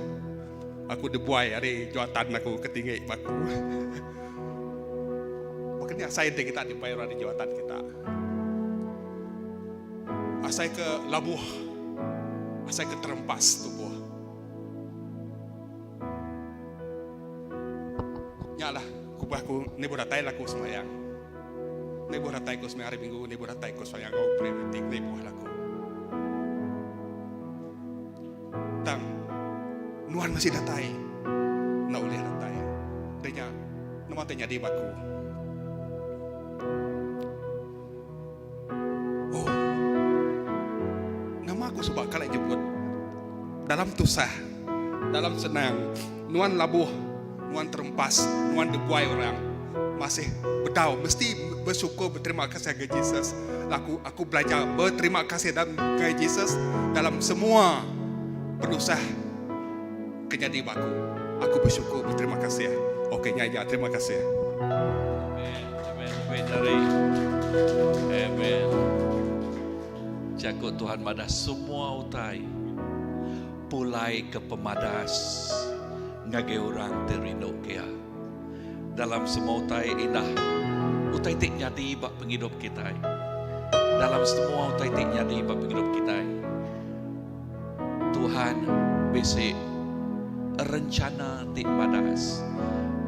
aku dibuai ari jawatan aku ke tinggi ba aku. Baka ni asai enti kita dibuai orang ari jawatan kita. Asai ke labuh, asai ke terempas tubuh. Nya lah kubah ku nibuh datai lah ku semayang. Nibuh datai ku semayang hari minggu, nibuh datai ku semayang enggau prayer meeting, nibuh lah ku. Tang nuan masih datai, enda ulih datai. Deh nya nama ti nyadi ba aku. Oh. Nama aku suba kala nyebut dalam tusah, dalam senang, nuan labuh, nuan terempas, nuan dibuai orang masih bedau mesti bersyukur berterima kasih ngagai Jesus. Laku aku belajar berterima kasih dalam ngagai Jesus dalam semua penusah ke nyadi ba aku. Aku bersyukur berterima kasih. Okey nya aja terima kasih. Amen. Amen. Amen. Jari. Amen. Jaku Tuhan madah semua utai pulai ke pemadas ngagai orang ti rindu ke iya. Dalam semua utai indah utai ti nyadi ba pengidup kitai. Dalam semua utai ti nyadi ba pengidup kitai. Tuhan bisi rencana ti badas,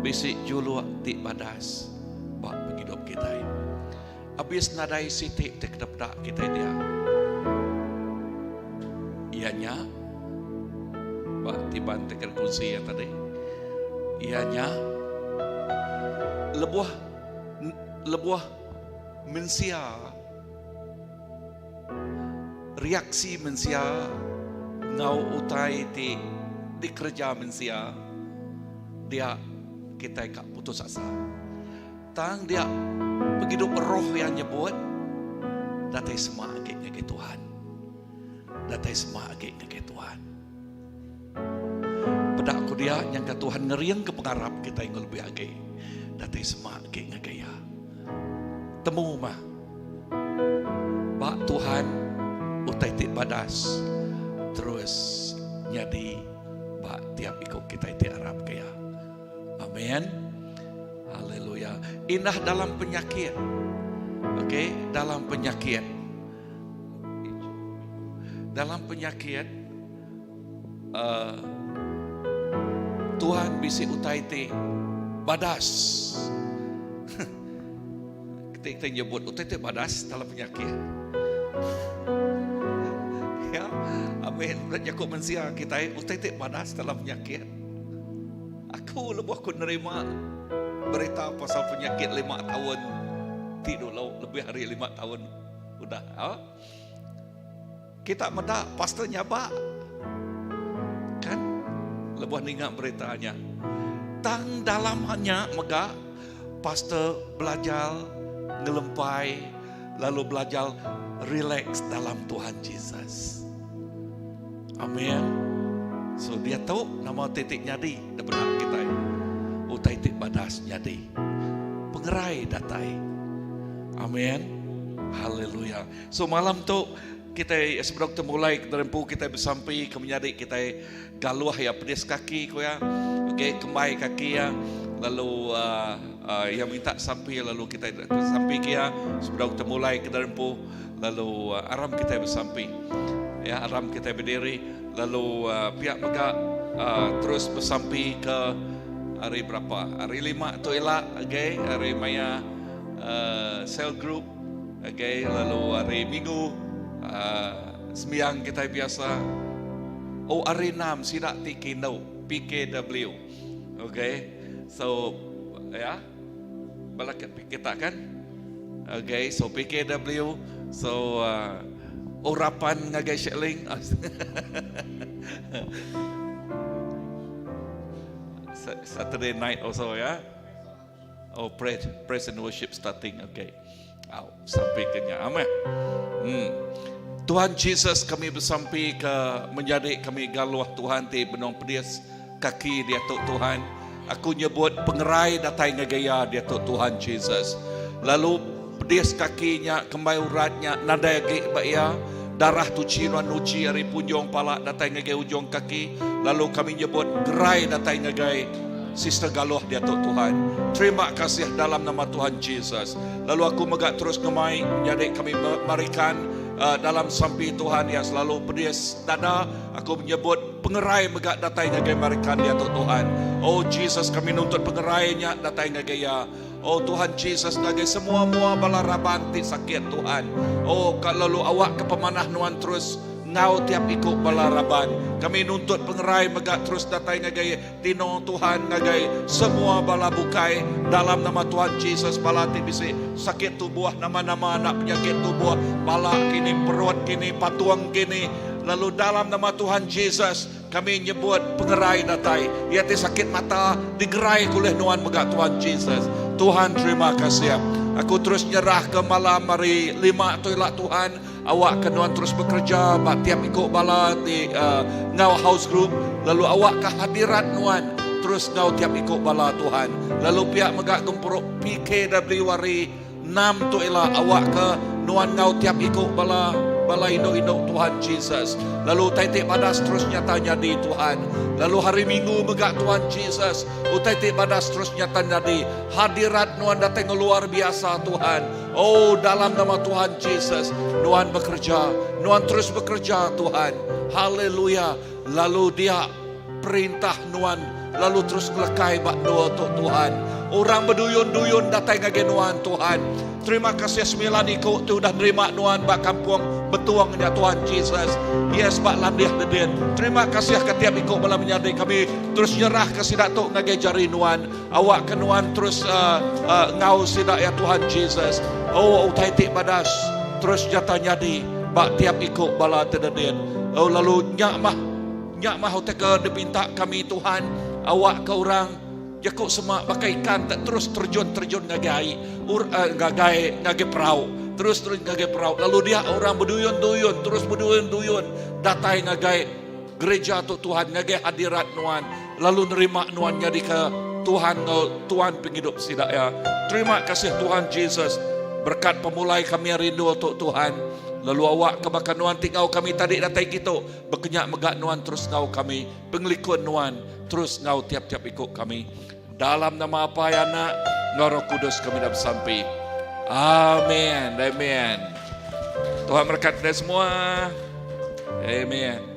bisi juluk ti badas ba pengidup kitai. Abis nadai siti ti kena peda kitai dia. Iya nya ba tiban ti kena kunsi iya tadi. Iya nya lebuh lebuh mensia Reaksi mensia enggau utai ti dikereja mensia dia kitai ka putus asa. Tang dia pengidup roh iya nyebut datai semak agi ngagai Tuhan. Datai semak agi ngagai Tuhan. Peda ku dia nyangka Tuhan ngeringka pengarap kitai enggau lebih agi datai semak agi ngagai iya. Temu mah ba Tuhan utai ti badas terus nyadi ba tiap iku kitai ti arap ke iya. Amen. Haleluya. Indah dalam penyakit. Okey, dalam penyakit. Dalam penyakit uh, Tuhan bisi utai ti badas. Kita kita nyebut utai ti badas dalam penyakit. Ya, amin. Jaku mensia kita utai ti badas dalam penyakit. Aku lebuh aku nerima berita pasal penyakit lima tahun. Ti dulu lebih ari lima taun udah. Ha? Kita meda pastor nyabak. Kan? Lebuh ninga berita nya. Tang dalam nya mega pastor belajar ngelempai lalu belajar relax dalam Tuhan Jesus. Amin. So diatu nama ti ti nyadi da peda kitai. Utai ti badas nyadi. Pengerai datai. Amin. Haleluya. So malam tu kitai sebedau kita mulai ke empu kitai besampi ke menyadi kitai galuh iya pedis kaki ku iya. Okey kembai kaki iya lalu uh, uh, iya minta sampi lalu kitai sampi ke iya sebedau kita mulai ke empu lalu uh, aram kitai besampi. Ya aram kitai berdiri lalu uh, pihak mega uh, terus besampi ke hari berapa? Hari lima tu ila, okey, hari maya uh, cell group Okay, lalu hari Minggu uh, sembiang kita biasa. Oh, hari enam sida ti kindu PKW. Okay, so ya, bala kita kan. Okay, so PKW, so uh, urapan ngagai Shekling. Saturday night also ya. Oh, praise, praise and worship starting. Okay. Au, sampai ke nya. Amen. Hmm. Tuhan Jesus kami bersampi ke menjadi kami galuh Tuhan ti benong pedis kaki dia tu Tuhan. Aku nyebut pengerai datai ngagai iya dia tu Tuhan Jesus. Lalu pedis kakinya kembai uratnya nadai agi ba iya. Darah tuchi nuan nuchi ari punjung pala datai ngagai ujung kaki. Lalu kami nyebut gerai datai ngagai Sister Galoh diatu Tuhan. Terima kasih dalam nama Tuhan Jesus. Lalu aku mega terus ngemai menyadi kami marikan uh, dalam sampi Tuhan yang selalu pedis dada. Aku menyebut pengerai mega datai ngagai marikan diatu Tuhan. Oh Jesus kami nuntut pengerainya datai ngagai ya. Oh Tuhan Jesus ngagai semua mua bala raban ti sakit Tuhan. Oh lalu awak ke pemanah nuan terus ngau tiap iku bala raban. Kami nuntut pengerai mega terus datai ngagai Tino Tuhan ngagai semua bala bukai dalam nama Tuhan Jesus bala ti bisi sakit tubuh nama-nama anak penyakit tubuh bala kini perut kini patung kini lalu dalam nama Tuhan Jesus kami nyebut pengerai datai iya ti sakit mata digerai kulih nuan mega Tuhan Jesus Tuhan terima kasih aku terus nyerah ke malam hari lima tu ila Tuhan Awak ke nuan terus bekerja ba tiap iku bala ti uh, ngau house group lalu awak ke hadirat nuan terus ngau tiap iku bala Tuhan. Lalu pihak mega gempuru PKW hari 6 tu ila awak ke nuan ngau tiap iku bala bala induk-induk Tuhan Jesus. Lalu utai ti badas terus nyata nyadi Tuhan. Lalu hari Minggu mega Tuhan Jesus, utai ti badas terus nyata nyadi. Hadirat nuan datang luar biasa Tuhan. Oh dalam nama Tuhan Jesus, Nuan bekerja, Nuan terus bekerja Tuhan. Haleluya. Lalu dia perintah Nuan lalu terus ngelekai bak dua tu Tuhan. Orang berduyun-duyun datai ngagai Nuan Tuhan. Terima kasih sembilan iku tu udah nerima Nuan bak kampung Betuang nya Tuhan Jesus. Yes bak landih dedin. Terima kasih ke tiap iku bala menyadi kami terus nyerah ke sida tu ngagai jari Nuan. Awak ke nuan terus uh, uh, ngau sida ya Tuhan Jesus. Oh utai ti badas terus jata nyadi bak tiap iku bala tededin. Oh lalu nyak mah nyak mah utai ke dipinta kami Tuhan awak ke orang jaku semak pakai ikan tak terus terjun-terjun ngagai ur uh, ngagai ngagai perau terus terus ngagai perau lalu dia orang berduyun-duyun terus berduyun-duyun datai ngagai Gereja tu Tuhan ngagai hadirat nuan lalu nerima nuan nyadi ke Tuhan enggau Tuan pengidup sida ya. Terima kasih Tuhan Jesus berkat pemulai kami rindu tu Tuhan. Lalu awak ke baka nuan ti ngau kami tadi datai kitu bekenyak mega nuan terus ngau kami pengelikun nuan terus ngau tiap-tiap iku kami. Dalam nama Apai Anak enggau Roh Kudus kami dah besampi. Amin. Amin. Tuhan berkat kita semua. Amen.